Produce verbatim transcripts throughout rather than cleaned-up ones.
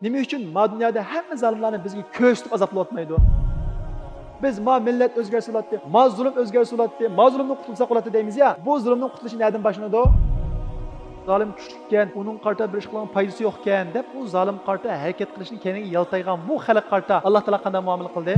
نېمە ئۈچۈن ما دۇنيادا ھەممە زالىملارنى بىزگە كۆرسىتىپ ئازابلاۋاتمايدۇ؟ بىز ما مىللەت ئۆزگەرسە بولاتتى، ما زۇلۇم ئۆزگەرسە بولاتتى، ما زۇلۇمدىن قۇتۇلساق بولاتتى دەيمىز يا، بۇ زۇلۇمنىڭ قۇتۇلۇشى نەدىن باشلىنىدۇ؟ زالىم كۈچلۈككەن، ئۇنىڭ قارىتا بىر ئىش قىلغان پايدىسى يوقكەن دەپ، ئۇ زالىمغا قارىتا ھەرىكەت قىلىشنى كەينىگە يالتايغان بۇ خەلققە قارىتا ئاللا تائالا قانداق مۇئامىلە قىلدى؟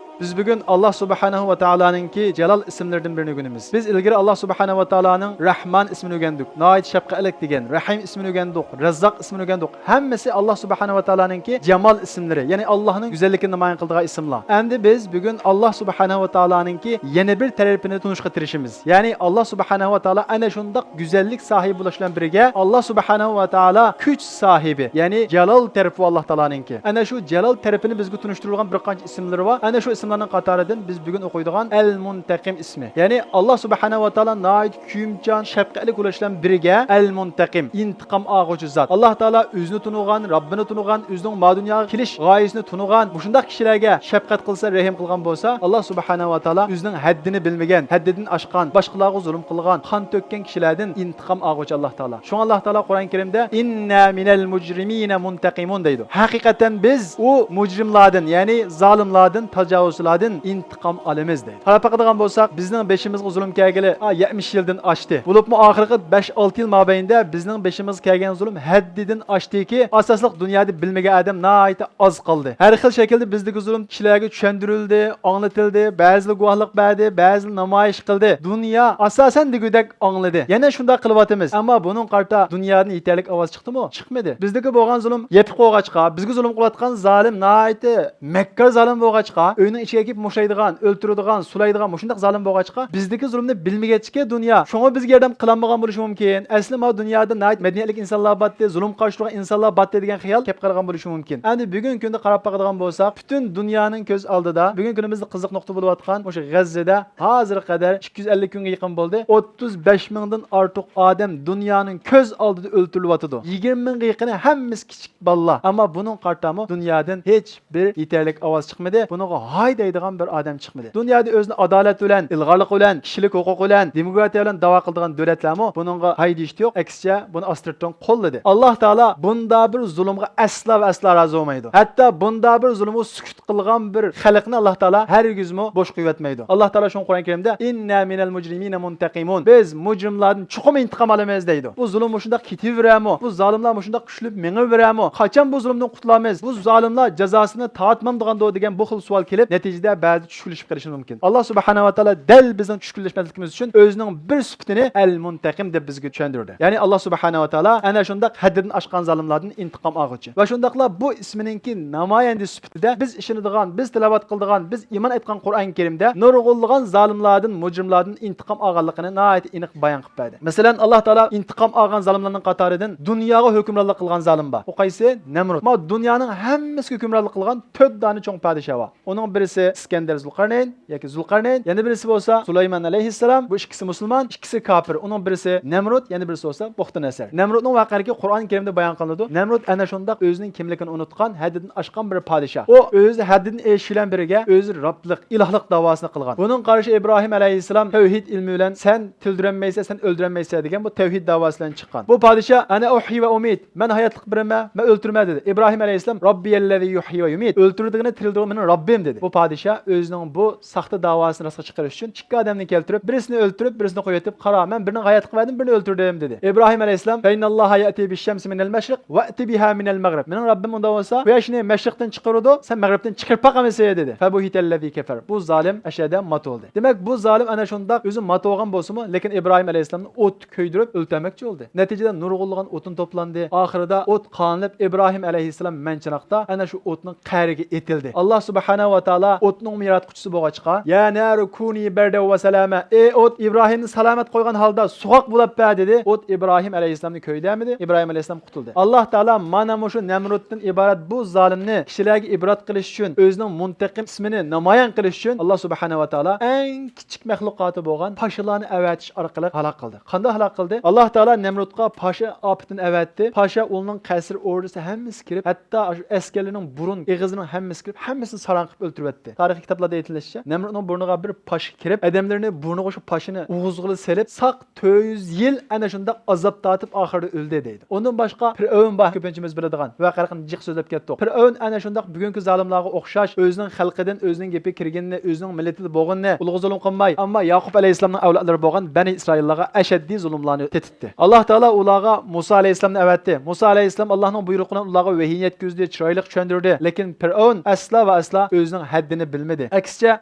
بىز بۈگۈن ئاللا سۇبھانەھۇ ۋە تائالانىڭكى جالال ئىسىملىرىدىن بىرىنى ئۆگىنىمىز. بىز ئىلگىرى ئاللا سۇبھانەھۇ ۋە تائالانىڭ رەھمان ئىسمىنى ئۆگەندۇق، ناھايىتى شەپقەتلىك دېگەن، رەھىم ئىسمىنى ئۆگەندۇق، رەززاق ئىسمىنى ئۆگەندۇق. ھەممىسى ئاللا سۇبھانەھۇ ۋە تائالانىڭكى جامال ئىسىملىرى، يەنى ئاللانىڭ گۈزەللىكىنى نامايان قىلىدىغان ئىسىملار. ئەمدى بىز بۈگۈن ئاللا سۇبھانەھۇ ۋە تائالانىڭكى يەنە بىر تەرىپىنى تونۇشقا تىرىشىمىز. يەنى ئاللا سۇبھانەھۇ ۋە تائالا ئەنە شۇنداق گۈزەللىك ساھىبى بولۇش بىلەن بىرگە، ئاللا سۇبھانەھۇ ۋە تائالا كۈچ ساھىبى، يەنى جالال تەرىپى ئاللا تائالانىڭكى. ئەنە شۇ جالال تەرىپىنى بىزگە تونۇشتۇرىدىغان بىر قانچە ئىسىملىرى بار. ئەنە شۇ ئىسىملارنىڭ قاتارىدىن بىز بۈگۈن ئوقۇيدىغان ئەل مۇنتەقىم ئىسمى. يەنى ئاللا سۇبھانەھۇ ۋە تائالا ناھايىتى كۆيۈمچان، شەپقەتلىك بولۇش بىلەن بىرگە ئەل مۇنتەقىم، ئىنتىقام ئالغۇچى زات. ئاللا تائالا ئۆزىنى تونۇغان، رەببىنى تونۇغان، ئۆزىنىڭ ما دۇنياغا كېلىش غايىسىنى تونۇغان، مۇشۇنداق كىشىلەرگە شەپقەت قىلسا، رەھىم قىلغان بولسا، ئاللا سۇبھانەھۇ ۋە تائالا ئۆزىنىڭ ھەددىنى بىلمىگەن، ھەددىدىن ئاشقان، باشقىلارغا زۇلۇم قىلغان، قان تۆككەن كىشىلەردىن ئىنتىقام ئالغۇچى ئاللا تائالا. شۇڭا ئاللا تائالا قۇرئان كەرىمدە «ئىننا مىنەل مۇجرىمىنە مۇنتەقىمۇن» دەيدۇ. ھەقىقەتەن بىز ئۇ مۇجرىملاردىن، يەنى زالىملاردىن، تاجاۋۇزچىلاردىن ئىنتىقام ئالىمىز دەيدۇ. قاراپ باقىدىغان بولساق، بىزنىڭ بېشىمىزغا زۇلۇم كەلگىلى، ئا، يەتمىش يىلدىن ئاشتى. بولۇپمۇ ئاخىرقى بەش-ئالتە يىل مابەينىدە بىزنىڭ بېشىمىزغا كەلگەن زۇلۇم ھەددىدىن ئاشتىكى، ئاساسلىق دۇنيادا بىلمىگەن ئادەم ناھايىتى ئاز قالدى. ھەر خىل شەكىلدە بىزدىكى زۇلۇم كىشىلەرگە چۈشەندۈرۈلدى، ئاڭلىتىلدى، بەزىلەر گۇۋاھلىق بەردى، بەزىلەر نامايىش قىلدى. دۇنيا ئاساسەن دېگۈدەك ئاڭلىدى. يەنە شۇنداق قىلىۋاتىمىز. ئەمما بۇنىڭغا قارىتا دۇنيادىن يېتەرلىك ئاۋاز چىقتىمۇ؟ چىقمىدى. بىزدىكى بولغان زۇلۇم يېپىق بولغاچقا، بىزگە زۇلۇم قىلىۋاتقان زالىم ناھايىتى مەككار زالىم بولغاچقا، ئۆينىڭ ئىچىگە كىرىپ مۇشلايدىغان، ئۆلتۈرىدىغان، سولايدىغان مۇشۇنداق زالىم بولغاچقا، بىزدىكى زۇلۇمنى بىلمىگەچكە دۇنيا شۇڭا بىزگە ياردەم قىلالمىغان بولۇشى مۇمكىن. ئەسلى ما دۇنيادا ناھايىتى مەدەنىيەتلىك ئىنسانلار بارتتى، زۇلۇم قارشى تۇرغان ئىنسانلار بارتتى دېگەن خىيال كەپ قالغان بولۇشى مۇمكىن. ئەمدى بۈگۈنكى كۈندە قاراپ باقىدىغان بولساق، پۈتۈن دۇنيانىڭ كۆز ئالدىدا بۈگۈنكى كۈنىمىزدە قىزىق نۇقتا بولۇۋاتقان مۇشۇ غەززىدە ھازىرغا قەدەر ئىككى يۈز ئەللىك كۈنگە يېقىن بولدى، ئوتتۇز بەش مىڭدىن ئارتۇق ئادەم دۇنيانىڭ كۆز ئالدىدا ئۆلتۈرۈلۈۋاتىدۇ. يىگىرمە مىڭغا يېقىنى ھەممىسى كىچىك بالىلار. ئەمما بۇنىڭغا قارىتامۇ دۇنيادىن ھېچ بىر يېتەرلىك ئاۋاز چىقمىدى. بۇنىڭغا ھاي دەيدىغان بىر ئادەم چىقمىدى. دۇنيادا ئۆزىنى ئادالەت بىلەن، ئىلغارلىق بىلەن، كىشىلىك ھوقۇق بىلەن، دېموكراتىيە بىلەن داۋا قىلىدىغان دۆلەتلەرمۇ بۇنىڭغا ھاي دېيىشتى يوق. ئەكسىچە، بۇنى ئاستىرتىن قوللىدى. ئاللا تائالا بۇندا بىر زۇلۇمغا ئەسلا ۋە ئەسلا رازى بولمايدۇ. ھەتتا بۇندا بىر زۇلۇمغا سۈكۈت قىلغان بىر خەلقنى ئاللا تائالا ھەرگىزمۇ بوش قويۇۋەتمەيدۇ. ئاللا تائالا شۇڭا قۇرئان كەرىمدە «ئىننا مىنەل مۇجرىمىنە مۇنتەقىمۇن»، بىز مۇجرىملاردىن چوقۇم ئىنتىقام ئالىمىز دەيدۇ. بۇ زۇلۇم مۇشۇنداق كېتىۋېرەرمۇ؟ بۇ زالىملار مۇشۇنداق كۈچلۈپ مېڭىۋېرەرمۇ؟ قاچان بۇ زۇلۇمدىن قۇتۇلىمىز؟ بۇ زالىملار جازاسىنى تارتمامدىغاندۇ دېگەن بۇ خىل سوئال كېلىپ، نەتىجىدە بەزىدە چۈشكۈنلىشىپ قېلىشى مۇمكىن. ئاللا سۇبھانەھۇ ۋە تائالا دەل بىزنىڭ چۈشكۈنلەشمەسلىكىمىز ئۈچۈن ئۆزىنىڭ بىر سۈپىتىنى ئەل مۇنتەقىم دەپ بىزگە چۈشەندۈردى. يەنى ئاللا سۇبھانەھۇ ۋە تائالا ئەنە شۇنداق ھەددىدىن ئاشقان زالىملاردىن ئىنتىقام ئالغۇچى. ۋە شۇنداقلا بۇ ئىسمىنىڭكى نامايەندە سۈپىتىدە بىز ئىشىنىدىغان، بىز تىلاۋەت قىلىدىغان، بىز ئىمان ئېيتقان قۇرئان كەرىمدە نۇرغۇنلىغان زالىملاردىن، مۇجرىملاردىن ئىنتىقام ئالغانلىقىنى ناھايىتى ئېنىق بايان قىلىپ بەردى. مەسىلەن، ئاللا تائالا ئىنتىقام ئالغان زالىملارنىڭ قاتارىدىن دۇنياغا ھۆكۈمرانلىق قىلغان زالىم بار. ئۇ قايسى؟ نەمرۇد. ما دۇنيانىڭ ھەممىسىگە ھۆكۈمرانلىق قىلغان تۆت دانە چوڭ پادىشاھ بار. ئۇنىڭ بىرسى ئىسكەندەر زۇلقەرنەين ياكى زۇلقەرنەين، يەنە بىرسى بولسا سۇلايمان ئەلەيھىسسالام. بۇ ئىككىسى مۇسۇلمان، ئىككىسى كاپىر. ئۇنىڭ بىرسى نەمرۇد، يەنە بىرسى بولسا بۇختۇنەسەر. نەمرۇدنىڭ ۋەقەلىكى قۇرئان كەرىمدە بايان قىلىنىدۇ. نەمرۇد ئەنە شۇنداق ئۆزىنىڭ كىملىكىنى ئۇنتۇتقان، ھەددىدىن ئاشقان بىر پادىشاھ. ئۇ ئۆزى ھەددىدىن ئېشىش بىلەن بىرگە ئۆزى رەبلىق، ئىلاھلىق داۋاسىنى قىلغان. بۇنىڭغا قارشى ئىبراھىم ئەلەيھىسسالام تەۋھىد ئىلمى بىلەن «سەن تىلدۈرەلمەيسەن، سەن ئۆلتۈرەلمەيسەن» دېگەن بۇ تەۋھىد داۋاسى بىلەن چىققان. بۇ پادىشاھ «ئەنە ئۇھيى ۋە ئۇمىت، مەن ھاياتلىق بېرىمەن، مەن ئۆلتۈرىمەن» دېدى. ئىبراھىم ئەلەيھىسسالام «رەببىيەللەزى يۇھيى ۋە يۇمىت، ئۆلتۈرىدىغىنى تىرىلدۈرىدىغىنى مېنىڭ رەببىم» دېدى. بۇ پادىشاھ ئۆزىنىڭ بۇ ساختا داۋاسىنى راسقا چىقىرىش ئۈچۈن ئىككى ئادەمنى كەلتۈرۈپ، بىرسىنى ئۆلتۈرۈپ، بىرسىنى قويۇۋېتىپ، «قارا، مەن بىرىنى ھاياتلىق بەردىم، بىرىنى ئۆلتۈردۈم» دېدى. ئىبراھىم ئەلەيھىسسالام «فەئىننەللاھە يەتى بىششەمسى مىنەل مەشرىق ۋەئتى بىھا مىنەل مەغرىب»، مېنىڭ رەببىم ئۇنداق بولسا قۇياشنى مەشرىقتىن چىقىرىدۇ، سەن مەغرىبتىن چىقىرىپ باق ئەمىسە دېدى. فەبۇھىتەللەزى كەفەر، بۇ زالىم ئەشەدە مات بولدى. دېمەك، بۇ زالىم ئەنە شۇنداق ئۆزى مات بولغان بولسىمۇ، لېكىن ئىبراھىم ئەلەيھىسسالامنى ئوتتا كۆيدۈرۈپ ئۆلتۈرمەكچى بولدى. نەتىجىدە نۇرغۇنلىغان ئوتۇن توپلاندى. ئاخىرىدا ئوت قانىلىپ، ئىبراھىم ئەلەيھىسسالام مەنچىراقتا ئەنە شۇ ئوتنىڭ قەرىگە ئېتىلدى. ئاللا سۇبھانەھۇ ۋە تائالا ئوتنىڭمۇ ياراتقۇچىسى بولغاچقا، «يا نارۇ كۇنى بەردەن ۋە سالامەن، ئى ئوت، ئىبراھىمنى سالامەت قويغان ھالدا سوغۇق بولۇپ بەر» دېدى. ئوت ئىبراھىم ئەلەيھىسسالامنى كۆيدۈرمىدى. ئىبراھىم ئەلەيھىسسالام قۇتۇلدى. ئاللا تائالا مانا مۇشۇ نەمرۇدتىن ئىبارەت بۇ زالىمنى كىشىلەرگە ئىبرەت قىلىش ئۈچۈن، ئۆزىنىڭ مۇنتەقىم ئىسمىنى نامايان قىلىش ئۈچۈن ئاللا سۇبھانەھۇ ۋە تائالا ئەڭ كىچىك مەخلۇقاتى بولغان پاشىلارنى ئەۋەتىش ئارقىلىق ھالاك قىلدى. قانداق ھالاك قىلدى؟ ئاللا تائالا نەمرۇدقا پاشا ئاپىتىنى ئەۋەتتى. پاشا، ئۇنىڭ قەسرى، ئوردىسى ھەممىسى كىرىپ، ھەتتا ئاشۇ ئەسكەرلىرىنىڭ بۇرۇن ئېغىزىنىڭ ھەممىسى كىرىپ، ھەممىسىنى ساراڭ قىلىپ ئۆلتۈرۈۋەتتى. تارىخىي كىتابلاردا ئېيتىلىشىچە، نەمرۇتنىڭ بۇرنىغا بىر پاشا كىرىپ، ئادەملىرىنى بۇرنىغا شۇ پاشىنى ئوغۇزغىلى سېلىپ، ساق تۆت يۈز يىل ئەنە شۇنداق ئازاب تارتىپ، ئاخىرىدا ئۆلدى دەيدۇ. ئۇندىن باشقا پىرئەۋن بار، كۆپىنچىمىز بىلىدىغان، ۋەقەلىرىنى جىق سۆزلەپ كەتتۇق. پىرئەۋن ئەنە شۇنداق بۈگۈنكى زالىملارغا ئوخشاش، ئۆزىنىڭ خەلقىدىن، ئۆزىنىڭ گېپى كىرگىنىنى، ئۆزىنىڭ مىللىتىدە بولغىنىنى، ئۇلىغا زۇلۇم قىلماي، ئەمما ياقۇپ ئەلەيھىسسالامنىڭ ئەۋلادلىرى بولغان بەنى ئىسرائىللارغا ئەشەددىي زۇلۇملارنى تېتىتتى. ئاللاھ تائالا ئۇلارغا مۇسا ئەلەيھىسسالامنى ئەۋەتتى. مۇسا ئەلەيھىسسالام ئاللاھنىڭ بۇيرۇقى بىلەن ئۇلارغا ۋەھىينى يەتكۈزدى، چىرايلىق چۈشەندۈردى. لېكىن پىرئەۋن ئەسلا ۋە ئەسلا ئۆزىنىڭ ھەددىنى بىلمىدى. ئەكسىچە،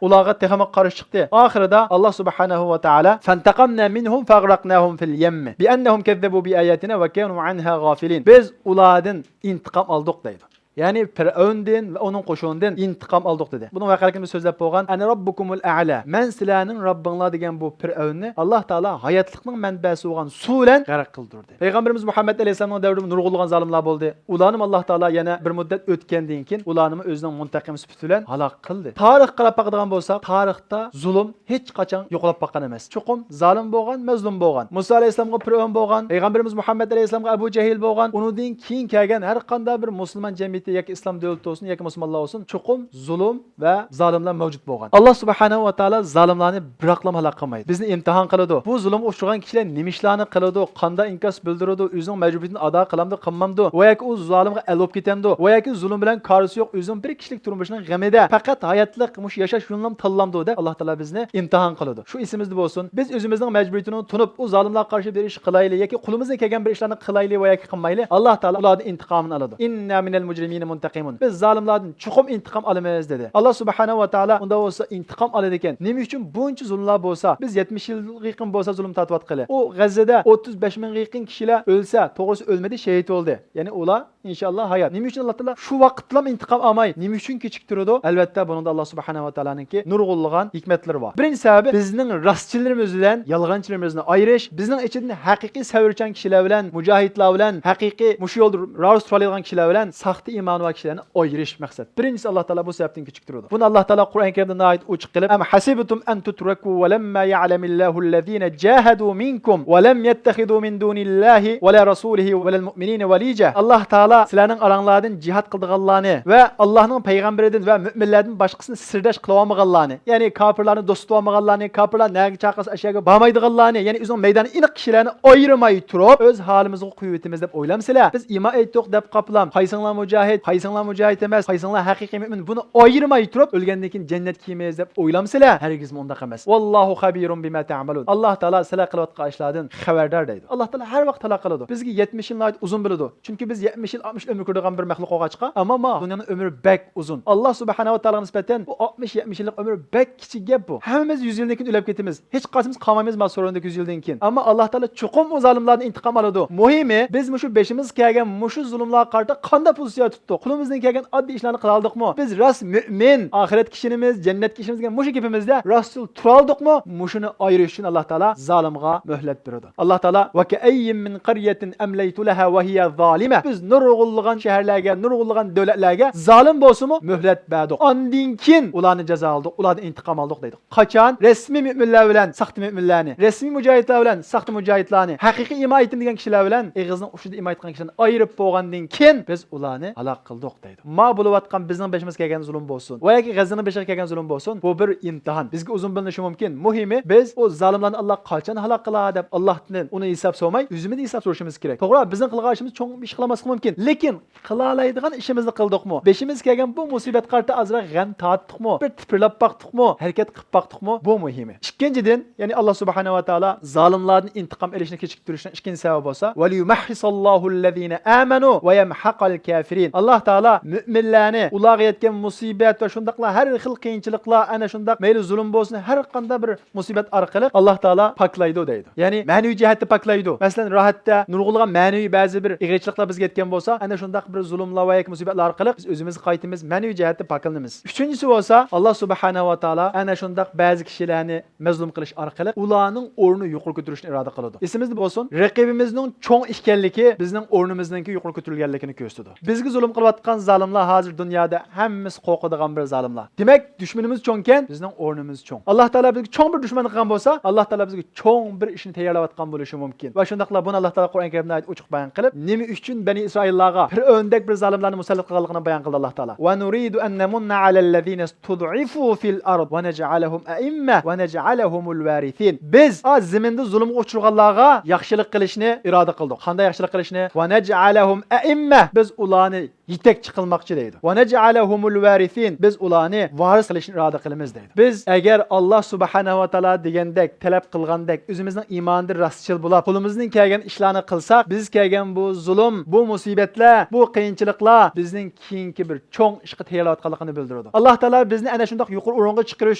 ئۇلارغا تېخىمۇ قارشى چىقتى. ئاخىرىدا ئاللاھ سۇبھانەھۇ ۋە تائالا، فانتقمنا منهم فأغرقناهم في اليم بأنهم كذبوا بآياتنا وكانوا عنها غافلين. بىز ئۇلاردىن ئىنتىقام ئالدۇق دەيدۇ. يەنى پىرئەۋندىن ۋە ئۇنىڭ قوشۇنىدىن ئىنتىقام ئالدۇق دېدى. بۇنىڭ ۋەقەلىكىنى بىز سۆزلەپ بولغان، ئەنە رەببۇكۇمۇل ئەئلا، مەن سىلەرنىڭ رەببىڭلار دېگەن بۇ پىرئەۋننى ئاللاھ تائالا ھاياتلىقنىڭ مەنبەسى بولغان سۇ بىلەن غەرق قىلدۇردى. پەيغەمبىرىمىز مۇھەممەد ئەلەيھىسسالامنىڭ دەۋرىدىمۇ نۇرغۇنلىغان زالىملار بولدى. ئۇلارنىمۇ ئاللاھ تائالا يەنە بىر مۇددەت ئۆتكەندىن كېيىن ئۇلارنىمۇ ئۆزىنىڭ مۇنتەقىم سۈپىتى بىلەن ھالاك قىلدى. تارىخقا قاراپ باقىدىغان بولساق، تارىختا زۇلۇم ھېچقاچان يوقىلاپ باققان ئەمەس. چوقۇم زالىم بولغان، مەزلۇم بولغان. مۇسا ئەلەيھىسسالامغا پىرئەۋن بولغان، پەيغەمبىرىمىز مۇھەممەد ئەلەيھىسسالامغا ئەبۇ جەھىل بولغان، ئۇنىڭدىن كېيىن كەلگەن ھەر قانداق بىر مۇسۇلمان جەمئىيىتى ياكى ئىسلام دۆلىتى بولسۇن ياكى مۇسۇلمانلار بولسۇن، چوقۇم زۇلۇم ۋە زالىملار مەۋجۇت بولغان. ئاللاھ سۇبھانەھۇ ۋە تائالا زالىملارنى بىراقلام ھالاك قىلمايدۇ. بىزنى ئىمتىھان قىلىدۇ. بۇ زۇلۇمغا ئۇچرىغان كىشىلەر نېمە ئىشلارنى قىلىدۇ، قانداق ئىنكاس بىلدۈرىدۇ، ئۆزىنىڭ مەجبۇرىيىتىنى ئادا قىلامدۇ، قىلمامدۇ، ۋە ياكى ئۇ زالىمغا ئەل بولۇپ كېتەمدۇ، ۋە ياكى زۇلۇم بىلەن كارىسى يوق، ئۆزىنىڭ بىر كىشىلىك تۇرمۇشىنىڭ غېمىدە پەقەت ھاياتلىق مۇشۇ ياشاش يولىنىلا تاللامدۇ دەپ، ئاللاھ تائالا بىزنى ئىمتىھان قىلىدۇ. شۇ ئېسىمىزدە بولسۇن، بىز ئۆزىمىزنىڭ مەجبۇرىيىتىنى تونۇپ، ئۇ زالىملارغا قارشى بىر ئىش قىلايلى ياكى قولىمىزدىن كەلگەن بىر ئىشلارنى قىلايلى ۋە ياكى قىلمايلى، ئاللاھ تائالا ئۇلاردىن ئىنتىقامىنى ئالىدۇ. إنا من المجرمين منتقمون. بىز زالىملاردىن چوقۇم ئىنتىقام ئالىمىز دېدى. ئاللاھ سۇبھانەھۇ ۋە تائالا ئۇنداق بولسا ئىنتىقام ئالىدىكەن. نېمە ئۈچۈن بۇنچە زۇلۇملار بولسا، بىز يەتمىش يىلغا يېقىن بولسا زۇلۇم تارتىۋاتقىلى. ئۇ غەززىدە ئوتتۇز بەش مىڭغا يېقىن كىشىلەر ئۆلسە، توغرىسى ئۆلمىدى، شېھىت بولدى. يەنى ئۇلار ئىنشاللا ھايات. نېمە ئۈچۈن ئاللاھ تائالا شۇ ۋاقىتلام ئىنتىقام ئالماي، نېمە ئۈچۈن كېچىكتۈرىدۇ؟ ئەلۋەتتە، بۇنىڭدا ئاللاھ سۇبھانەھۇ ۋە تائالانىڭكى نۇرغۇنلىغان ھېكمەتلىرى بار. بىرىنچى سەۋەبى، بىزنىڭ راستچىللىرىمىز بىلەن يالغانچىلىرىمىزنى ئايرىش، بىزنىڭ ئىچىدىن ھەقىقىي سەۋرچان كىشىلەر بىلەن، مۇجاھىدلار بىلەن، ھەقىقىي مۇشۇ يولدا راۋۇس تۇرالايدىغان كىشىلەر بىلەن ساختا ئىمانى بار كىشىلەرنى ئايرىش مەقسەت. بىرىنچىسى، ئاللاھ تائالا بۇ سەۋەبتىن كېچىكتۈرىدۇ. بۇنى ئاللاھ تائالا قۇرئان كەرىمدە ناھايىتى ئوچۇق قىلىپ، أم حسبتم أن تتركوا ولما يعلم الله الذين جاهدوا منكم ولم يتخذوا من دون الله ولا رسوله ولا المؤمنين وليجة. ئاللاھ تائالا سىلەرنىڭ ئاراڭلاردىن جىھاد قىلىدىغانلارنى ۋە ئاللاھنىڭ پەيغەمبىرىدىن ۋە مۆمىنلەردىن باشقىسىنى سىرداش قىلىۋالمىغانلارنى، يەنى كاپىرلارنى دوست تۇتۇۋالمىغانلارنى، كاپىرلار نەگە چاقىرسا ئاشۇ يەرگە بارمايدىغانلارنى، يەنى ئۆزىنىڭ مەيدانى ئېنىق كىشىلەرنى ئايرىماي تۇرۇپ، ئۆز ھالىمىزغا قويۇۋېتىمىز دەپ ئويلامسىلەر؟ بىز ئىمان ئېيتتۇق دەپ قاپلام، قايسىڭلار مۇجاھىد، قايسىڭلار مۇجاھىد ئەمەس، قايسىڭلار ھەقىقىي مۆمىن، بۇنى ئايرىماي تۇرۇپ، ئۆلگەندىن كېيىن جەننەتكە كىرىمىز دەپ ئويلامسىلەر؟ ھەرگىزمۇ ئۇنداق ئەمەس. والله خبير بما تعملون. ئاللاھ تائالا سىلەر قىلىۋاتقان ئىشلاردىن خەۋەردار دەيدۇ. ئاللاھ تائالا ھەر ۋاقىت ھالاك قىلىدۇ. بىزگە يەتمىش يىل ناھايىتى ئۇزۇن بىلىدۇ. چۈنكى بىز يەتمىش يىل، ئاتمىش يىل ئۆمۈر كۆرىدىغان بىر مەخلۇق بولغاچقا، ئەمما ما دۇنيانىڭ ئۆمرى بەك ئۇزۇن. ئاللاھ سۇبھانەھۇ ۋە تائالاغا نىسبەتەن بۇ ئاتمىش، يەتمىش يىللىق ئۆمۈر بەك كىچىك گەپ بۇ. ھەممىمىز يۈز يىلدىن كېيىن ئۆلۈپ كېتىمىز. ھېچقايسىمىز قالمايمىز ما سورۇندىكى يۈز يىلدىن كېيىن. ئەمما ئاللاھ تائالا چوقۇم ئۇ زالىملاردىن ئىنتىقام ئالىدۇ. مۇھىمى، بىز مۇشۇ بېشىمىزغا كەلگەن مۇشۇ زۇلۇملارغا قارىتا قانداق پوزىتسىيە تۇتتۇق؟ قولىمىزدىن كەلگەن ئاددىي ئىشلارنى قىلالدۇقمۇ؟ بىز راست مۆمىن، ئاخىرەتكە ئىشىنىمىز، جەننەتكە ئىشىنىمىز دېگەن مۇشۇ گېپىمىزدە راستچىل تۇرالدۇقمۇ؟ مۇشۇنى ئايرىش ئۈچۈن ئاللاھ تائالا زالىمغا مۆھلەت بېرىدۇ. ئاللاھ تائالا، وكأين من قرية أمليت لها وهي ظالمة. بىز نۇرغۇنلىغان شەھەرلەرگە، نۇرغۇنلىغان دۆلەتلەرگە زالىم بولسىمۇ مۆھلەت بەردۇق. ئاندىن كېيىن ئۇلارنى جازالىدۇق، ئۇلاردىن ئىنتىقام ئالدۇق دەيدۇ. قاچان رەسمىي مۆمىنلەر بىلەن ساختا مۆمىنلەرنى، رەسمىي مۇجاھىدلار بىلەن ساختا مۇجاھىدلارنى، ھەقىقىي ئىمان ئېيتتىم دېگەن كىشىلەر بىلەن ئېغىزنىڭ ئۇچىدا ئىمان ئېيتقان كىشىلەرنى ئايرىپ بولغاندىن كېيىن، بىز ئۇلارنى ھالاك قىلدۇق دەيدۇ. ما بولۇۋاتقان بىزنىڭ بېشىمىزغا كەلگەن زۇلۇم بولسۇن، ۋە ياكى غەززىنىڭ بېشىغا كەلگەن زۇلۇم بولسۇن، بۇ بىر ئىمتىھان. بىزگە ئۇزۇن بىلىنىشى مۇمكىن. مۇھىمى، بىز ئۇ زالىملارنى ئاللا قاچان ھالاك قىلا دەپ ئاللاھتىن ئۇنى ھېساب سورىماي، ئۆزىمىزدىن ھېساب سورىشىمىز كېرەك. توغرا، بىزنىڭ قىلغان ئىشىمىز چوڭ ئىش قىلالماسلىقى مۇمكىن. لېكىن قىلالايدىغان ئىشىمىزنى قىلدۇقمۇ؟ بېشىمىزغا كەلگەن بۇ مۇسىبەتكە قارىتا ئازراق غەم تارتتۇقمۇ؟ بىر تىپىرلاپ باقتۇقمۇ؟ ھەرىكەت قىلىپ باقتۇقمۇ؟ بۇ مۇھىمى. ئىككىنچىدىن، يەنى ئاللا سۇبھانەھۇ ۋە تائالا زالىملاردىن ئىنتىقام ئېلىشنى كېچىكتۈرۈشنىڭ ئىككىنچى سەۋەبى بولسا، وليمحص الله الذين آمنوا ويمحق الكافرين. ئاللا تائالا مۆمىنلەرنى، ئۇلارغا يەتكەن مۇسىبەت ۋە شۇنداقلا ھەر خىل قىيىنچىلىقلار، ئەنە شۇنداق مەيلى زۇلۇم بولسۇن، ھەر قانداق بىر مۇسىبەت ئارقىلىق ئاللا تائالا پاكلايدۇ دەيدۇ. يەنى مەنىۋى جەھەتتە پاكلايدۇ. مەسىلەن، راھەتتە نۇرغۇنلىغان مەنىۋى بەزى بىر ئېغىرچىلىقلار بىزگە يەتكەن بولسا، ئەنە شۇنداق بىر زۇلۇملار ۋە ياكى مۇسىبەتلەر ئارقىلىق بىز ئۆزىمىزگە قايتىمىز، مەنىۋى جەھەتتە پاكلىنىمىز. ئۈچىنچىسى بولسا، ئاللا سۇبھانەھۇ ۋە تائالا ئەنە شۇنداق بەزى كىشىلەرنى مەزلۇم قىلىش ئارقىلىق ئۇلارنىڭ ئورنىنى يۇقىرى كۆتۈرۈشنى ئىرادە قىلىدۇ. ئېسىمىزدە بولسۇن، رەقىبىمىزنىڭ چوڭ ئىكەنلىكى بىزنىڭ ئورنىمىزنىڭكى يۇقىرى كۆتۈرۈلگەنلىكىنى كۆرسىتىدۇ. بىزگە زۇلۇم قىلىۋاتقان زالىملار ھازىر دۇنيادا ھەممىسى قورقىدىغان بىر زالىملار. دېمەك، دۈشمىنىمىز چوڭكەن، بىزنىڭ ئورنىمىز چوڭ. ئاللا تائالا بىزگە چوڭ بىر دۈشمەن قىلغان بولسا، ئاللا تائالا بىزگە چوڭ بىر ئىشنى تەييارلاۋاتقان بولۇشى مۇمكىن. ۋە شۇنداقلا بۇنى ئاللا تائالا قۇرئان كەرىمدە ئايەت ئوچۇق بايان قىلىپ، نېمە ئۈچۈن بەنى ئىسرائىللارغا فىرئەۋندەك بىر زالىملارنى مۇسەللەت قىلغانلىقىنى بايان قىلدى ئاللا تائالا. ونريد أن نمن على الذين استضعفوا في الأرض ونجعلهم أئمة ونجعلهم الوارثين. بىز، ئا، زېمىندا زۇلۇمغا ئۇچرىغانلارغا ياخشىلىق قىلىشنى ئىرادە قىلدۇق. قانداق ياخشىلىق قىلىشنى؟ ونجعلهم أئمة. بىز ئۇلارنى يېتەكچى قىلماقچى دەيدۇ. ونجعلهم الوارثين. بىز ئۇلارنى ۋارىس قىلىشنى ئىرادە قىلىمىز دەيدۇ. بىز ئەگەر ئاللا سۇبھانەھۇ ۋە تائالا دېگەندەك، تەلەپ قىلغاندەك، ئۆزىمىزنىڭ ئىمانىدا راستچىل بولاپ، قولىمىزدىن كەلگەن ئىشلارنى قىلساق، بىز كەلگەن بۇ زۇلۇم، بۇ مۇسىبەتلەر، بۇ قىيىنچىلىقلار بىزنىڭ كېيىنكى بىر چوڭ ئىشقا تەييارلاۋاتقانلىقىنى بىلدۈرىدۇ. ئاللا تائالا بىزنى ئەنە شۇنداق يۇقىرى ئورۇنغا چىقىرىش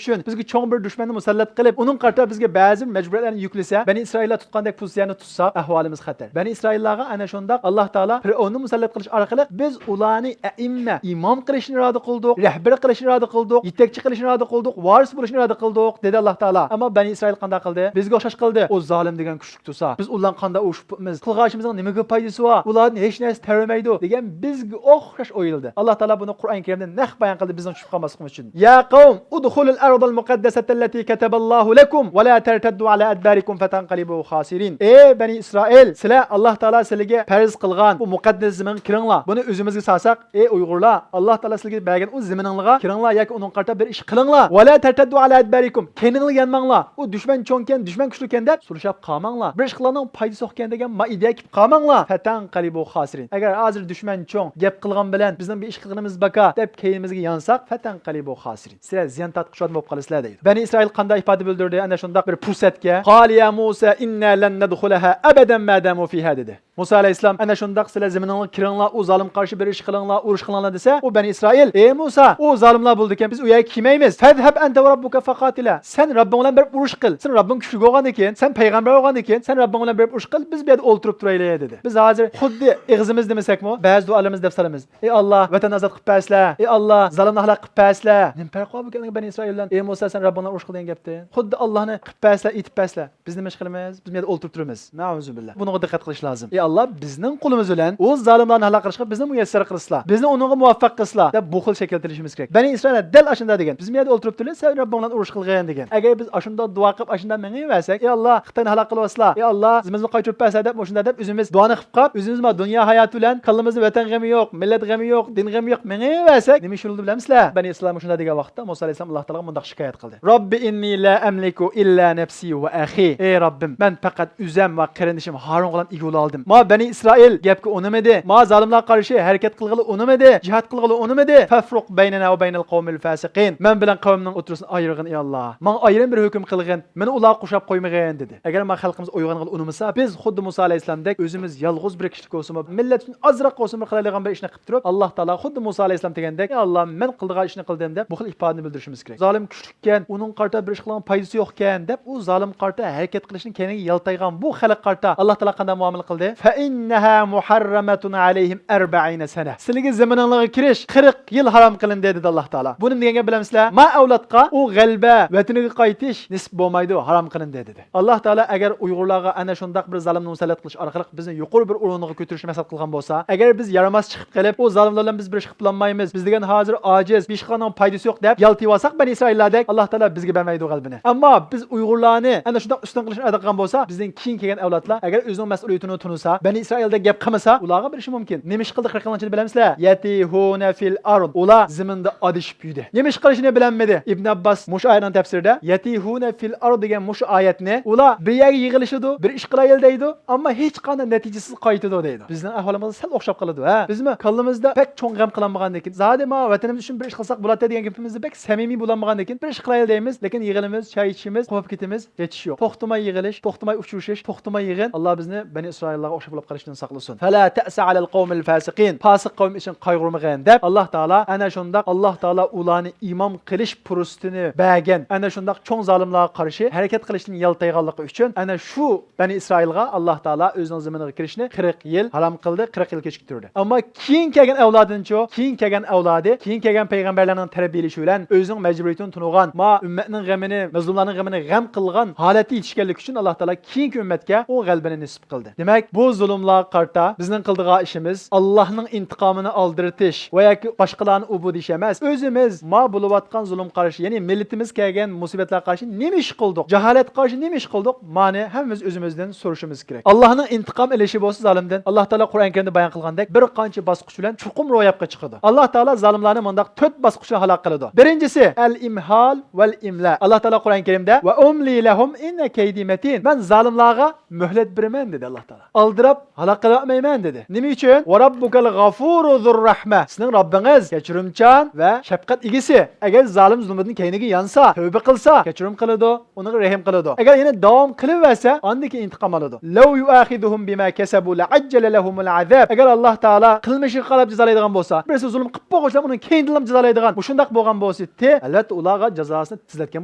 ئۈچۈن بىزگە چوڭ بىر دۈشمەننى مۇسەللەت قىلىپ، ئۇنىڭ قارىتا بىزگە بەزى بىر مەجبۇرىيەتلەرنى يۈكلىسە، بەنى ئىسرائىللار تۇتقاندەك پوزىتسىيەنى تۇتساق، ئەھۋالىمىز خەتەر. بەنى ئىسرائىللارغا ئەنە شۇنداق ئاللا تائالا فىرئەۋننى مۇسەللەت قىلىش ئارقىلىق بىز ئۇلارنى ئەئىممە، ئىمام قىلىشنى ئىرادە قىلدۇق، رەھبەر قىلىشنى ئىرادە قىلدۇق، يېتەكچى قىلىشنى ئىرادە قىلدۇق، ۋارىس بولۇشنى ئىرادە قىلدۇق، دېدى ئاللا تائالا. ئەمما بەنى ئىسرائىل قانداق قىلدى؟ بىزگە ئوخشاش قىلدى. ئۇ زالىم دېگەن كۈچلۈك تۇرسا، بىز ئۇلار بىلەن قانداق ئۇرۇشۇپ بولىمىز؟ قىلغان ئىشىمىزنىڭ نېمىگە پايدىسى بار؟ ئۇلاردىن ھېچ نەرسە تەرىمەيدۇ، دېگەن بىزگە ئوخشاش ئويلىدى. ئاللا تائالا بۇنى قۇرئان كەرىمدە نەق بايان قىلدى، بىزنىڭ چۈشۈپ قالماسلىقىمىز ئۈچۈن. يا قوم ادخلوا الأرض المقدسة التي كتب الله لكم ولا ترتدوا على أدباركم فتنقلبوا خاسرين. ئەي بەنى ئىسرائىل، سىلەر ئاللا تائالا سىلەرگە پەرز قىلغان بۇ مۇقەددەس زېمىنغا كىرىڭلار. بۇنى ئۆزىمىزگە سالساق، ئەي ئۇيغۇرلار، ئاللا تائالا سىلەرگە بەرگەن ئۇ زېمىنىڭلارغا كىرىڭلار ياكى ئۇنىڭغا قارىتا بىر ئىش قىلىڭلار. ولا ترتدوا على أدباركم. كەينىڭلارغا يانماڭلار. ئۇ دۈشمەن چوڭكەن، دۈشمەن كۈچلۈككەن دەپ سۇرۇشاپ قالماڭلار. بىر ئىش قىلغاننىڭ پايدىسى يوقكەن دېگەن ما ئىدىيەگە كېلىپ قالماڭلار. فتنقلبوا خاسرين. ئەگەر ھازىر دۈشمەن چوڭ، گەپ قىلغان بىلەن بىزنىڭ بىر ئىش قىلغىنىمىز باركەن دەپ كەينىمىزگە يانساق، فتنقلبوا خاسرين. سىلەر زىيان تارتقۇچى ئادەم بولۇپ قالىسىلەر دەيدۇ. بەنى ئىسرائىل قانداق ئىپادە بىلدۈردى ئەنە شۇنداق بىر پۇرسەتكە؟ قالوا يا موسى إنا لن ندخلها أبدا ما داموا فيها دېدى. مۇسا ئەلەيھىسسالام ئەنە شۇنداق سىلەر زېمىنىڭلارغا كىرىڭلار، ئۇ زالىمغا قارشى بىر ئىش قىلىڭلار، ئۇرۇش قىلىڭلار دېسە، ئۇ بەنى ئىسرائىل، ئەي مۇسا، ئۇ زالىملار بولىدىكەن، بىز ئۇ يەرگە كىرمەيمىز. فاذهب أنت وربك فقاتلا. سەن رەببىڭ بىلەن بېرىپ ئۇرۇش قىل. سەن رەببىڭ كۈچلۈك بولغاندىكىن، سەن پەيغەمبەر بولغاندىكىن، سەن رەببىڭ بىلەن بېرىپ ئۇرۇش قىل، بىز بۇ يەردە ئولتۇرۇپ تۇرايلى دېدى. بىز ھازىر خۇددى ئېغىزىمىز دېمىسەكمۇ، بەزى دۇئالىرىمىز دەپ سالىمىز. ئەي ئاللا، ۋەتەننى ئازاد قىلىپ بەرسىلە. ئەي ئاللا، زالىمنى ھالاك قىلىپ بەرسىلە. نېمە پەرقى بار بۇ كەلگەن بەنى ئىسرائىل بىلەن؟ ئەي مۇسا، سەن رەببىڭ بىلەن ئۇرۇش قىل دېگەن گەپتىن. خۇددى ئاللانى قىلىپ بەرسىلە، ئېيتىپ بەرسىلە. بىز نېمە ئىش قىلىمىز؟ بىز بۇ يەردە ئولتۇرۇپ تۇرىمىز. نەئۇزۇبىللا. بۇنىڭغا دىققەت قىلىش لازىم. ئەي ئاللا، بىزنىڭ قولىمىز بىلەن ئۇ زالىملارنى ھالاك قىلىشقا بىزنى مۇيەسسەر قىلسىلا، بىزنى ئۇنىڭغا مۇۋەپپەق قىلسىلا دەپ بۇ خىل شەكىلدە تىلىشىمىز كېرەك. بەنى ئىسرائىل دەل ئاشۇنداق دېگەن. بىز بۇ يەردە ئولتۇرۇپ تۇرىلى، سەن رەببىڭ بىلەن ئۇرۇش قىلغىن دېگەن. ئەگەر بىز ئاشۇنداق دۇئا قىلىپ ئاشۇنداق مېڭىۋەرسەك، ئەي ئاللا، خىتاينى ھالاك قىلىۋەتسىلا، ئەي ئاللا، زېمىنىمىزنى قايتۇرۇپ بەرسە دەپ، مۇشۇنداق دەپ ئۆزىمىز دۇئانى قىلىپ قاپ، ئۆزىمىز ما دۇنيا ھاياتى بىلەن كاللىمىزدا ۋەتەن غېمى يوق، مىللەت غېمى يوق، دىن غېمى يوق مېڭىۋەرسەك، نېمە ئىش بولىدۇ بىلەمسىلەر؟ بەنى ئىسرائىل مۇشۇنداق دېگەن ۋاقىتتا مۇسا ئەلەيھىسسالام ئاللا تائالاغا مۇنداق شىكايەت قىلدى. رب إني لا أملك إلا نفسي وأخي. ئەي رەببىم، مەن پەقەت ئۆزۈم ۋە قېرىندىشىم ھارۇنغىلا ئىگە بولالىدىم. ما بەنى ئىسرائىل گەپكە ئۇنىمىدى. ما زالىملارغا قارشى ھەرىكەت قىلغىلى ئۇنىمىدى. جىھاد قىلغىلى ئۇنىمىدى. فافرق بيننا وبين القوم الفاسقين. مەن بىلەن قەۋمنىڭ ئوتتۇرىسىنى ئايرىغىن، ئەي ئاللا. ماڭا ئايرىم بىر ھۆكۈم قىلغىن. مېنى ئۇلارغا قوشاپ قويمىغىن، دېدى. ئەگەر ما خەلقىمىز ئويغانغىلى ئۇنىمىسا، بىز خۇددى مۇسا ئەلەيھىسسالامدەك ئۆزىمىز يالغۇز بىر كىشىلىك بولسىمۇ، مىللەت ئۈچۈن ئازراق بولسىمۇ قىلالايدىغان بىر ئىشنى قىلىپ تۇرۇپ، ئاللا تائالا خۇددى مۇسا ئەلەيھىسسالام دېگەندەك، ئەي ئاللا، مەن قىلىدىغان ئىشنى قىلدىم دەپ، بۇ خىل ئىپادىنى بىلدۈرۈشىمىز كېرەك. زالىم كۈچلۈككەن، ئۇنىڭغا قارىتا بىر ئىش قىلغان پايدىسى يوقكەن دەپ، ئۇ زالىمغا قارىتا ھەرىكەت قىلىشنى كەينىگە يالتايغان بۇ خەلققە قارىتا ئاللا تائالا قانداق مۇئامىلە قىلدى؟ فإنها محرمة عليهم أربعين سنة. سىلىگە زېمىنىڭلارغا كىرىش قىرىق يىل ھارام قىلىندى، دېدى ئاللا تائالا. بۇ نېمە دېگەن گەپ بىلەمسىلەر؟ ما ئەۋلادقا ئۇ غەلىبە، ۋەتىنىگە قايتىش نېسىپ بولمايدۇ، ھارام قىلىندى، دېدى. ئاللا تائالا ئەگەر ئۇيغۇرلارغا ئەنە شۇنداق بىر زالىمنى مۇسەللەت قىلىش ئارقىلىق بىزنى يۇقىرى بىر ئورۇنغا كۆتۈرۈشنى مەقسەت قىلغان بولسا، ئەگەر بىز يارىماس چىقىپ قېلىپ، ئۇ زالىملار بىلەن بىز بىر ئىش قىلىپ بولالمايمىز، بىز دېگەن ھازىر ئاجىز، بىر ئىش قىلغاننىڭ پايدىسى يوق دەپ يالتىۋالساق، بەنى ئىسرائىللاردەك، ئاللا تائالا بىزگە بەرمەيدۇ غەلىبىنى. ئەمما بىز ئۇيغۇرلارنى ئەنە شۇنداق ئۈستۈن قىلىشنى ئىرادە قىلغان بولسا، بىزدىن كېيىن كەلگەن ئەۋلادلار ئەگەر ئۆزىنىڭ مەسئۇلىيىتىنى تونۇسا، بەنى ئىسرائىلدەك گەپ قىلمىسا، ئۇلارغا بېرىشى مۇمكىن. نېمە ئىش قىلدى قىرىق يىلنىڭ ئىچىدە بىلەمسىلەر؟ يتيهون في الأرض. ئۇلار زېمىندا ئادىشىپ يۈردى. نېمە ئىش قىلىشىنى بىلەلمىدى. ئىبن ئابباس مۇشۇ ئايەتنىڭ تەپسىرىدە، يتيهون في الأرض دېگەن مۇشۇ ئايەتنى، ئۇلار بىر يەرگە يىغىلىشىدۇ، بىر ئىش قىلايلى دەيدۇ، ئەمما ھېچقانداق نەتىجىسىز قايتىدۇ دەيدۇ. بىزنىڭ ئەھۋالىمىزغا سەل ئوخشاپ قالىدۇ، ھە؟ بىزمۇ كاللىمىزدا بەك چوڭ غەم قىلالمىغاندىن كېيىن، زادى ما ۋەتىنىمىز ئۈچۈن بىر ئىش قىلساق بولاتتى دېگەن گېپىمىزدە بەك سەمىمىي بولالمىغاندىن كېيىن، بىر ئىش قىلايلى دەيمىز، لېكىن يىغىلىمىز، چاي ئىچىمىز، قوپۇپ كېتىمىز، يېتىش يوق. توختىماي يىغىلىش، توختىماي ئۇچرىشىش، توختىماي يىغىن. ئاللا بىزنى بەنى ئىسرائىللارغا ئوخشاپ بولۇپ قېلىشتىن ساقلىسۇن. فلا تأس على القوم الفاسقين. پاسىق قەۋم ئۈچۈن قايغۇرمىغىن دەپ، ئاللا تائالا ئەنە شۇنداق، ئاللا تائالا ئۇلارنى ئىمام قىلىش پۇرسىتىنى بەرگەن، ئەنە شۇنداق چوڭ زالىملارغا قارشى ھەرىكەت قىلىشتىن يالتايغانلىقى ئۈچۈن، ئەنە شۇ بەنى ئىسرائىلغا ئاللا تائالا ئۆزىنىڭ زېمىنىغا كىرىشنى قىرىق يىل ھارام قىلدى، قىرىق يىل كېچىكتۈردى. ئەمما كېيىن كەلگەن ئەۋلادىنچۇ؟ كېيىن كەلگەن ئەۋلادى، كېيىن كەلگەن پەيغەمبەرلەرنىڭ تەربىيەلىشى بىلەن ئۆزىنىڭ مەجبۇرىيىتىنى تونۇغان، ما ئۈممەتنىڭ غېمىنى، مەزلۇملارنىڭ غېمىنى غەم قىلغان ھالەتتە يېتىشكەنلىكى ئۈچۈن ئاللا تائالا كېيىنكى ئۈممەتكە ئۇ غەلىبىنى نېسىپ قىلدى. دېمەك، بۇ بۇ زۇلۇملارغا قارىتا بىزنىڭ قىلىدىغان ئىشىمىز ئاللاھنىڭ ئىنتىقامىنى ئالدىرىتىش ۋە ياكى باشقىلارنى ئۇ بۇ دېيىش ئەمەس. ئۆزىمىز ما بولۇۋاتقان زۇلۇمغا قارشى، يەنى مىللىتىمىزگە كەلگەن مۇسىبەتلەرگە قارشى نېمە ئىش قىلدۇق؟ جاھالەتكە قارشى نېمە ئىش قىلدۇق؟ مانى ھەممىمىز ئۆزىمىزدىن سورىشىمىز كېرەك. ئاللاھنىڭ ئىنتىقام ئېلىشى بولسا زالىمدىن، ئاللاھ تائالا قۇرئان كەرىمدە بايان قىلغاندەك، بىر قانچە باسقۇچ بىلەن چوقۇم روياپقا چىقىدۇ. ئاللاھ تائالا زالىملارنى مۇنداق تۆت باسقۇچ بىلەن ھالاك قىلىدۇ. بىرىنچىسى، ئەل ئىمھال ۋەل ئىملا. ئاللاھ تائالا قۇرئان كەرىمدە، ۋە ئۇملى لەھۇم ئىننە كەيدى مەتىن. مەن زالىملارغا مۆھلەت بېرىمەن، دېدى ئاللاھ تائالا. ئالدىراپ ھالاك قىلىۋەتمەيمەن، دېدى. نېمە ئۈچۈن؟ ۋە راببۇكەل غەفۇرۇ زۇر رەھمە. سېنىڭ رەببىڭىز كەچۈرۈمچان ۋە شەپقەت ئىگىسى. ئەگەر زالىم زۇلمىدىن كەينىگە يانسا، تەۋبە قىلسا، كەچۈرۈم قىلىدۇ، ئۇنىڭغا رەھىم قىلىدۇ. ئەگەر يەنە داۋام قىلىۋەرسە، ئاندىن كېيىن ئىنتىقام ئالىدۇ. لەۋ يۇئاخىزۇھۇم بىما كەسەبۇ لەئەججەلە لەھۇمۇل ئازاب. ئەگەر ئاللاھ تائالا قىلمىشىغا قاراپ جازالايدىغان بولسا، بىرسى زۇلۇم قىلىپ بولغۇچىلار ئۇنىڭ كەينىدىنلا جازالايدىغان، مۇشۇنداق بولغان بولسا، ئەلۋەتتە ئۇلارغا جازاسىنى تېزلەتكەن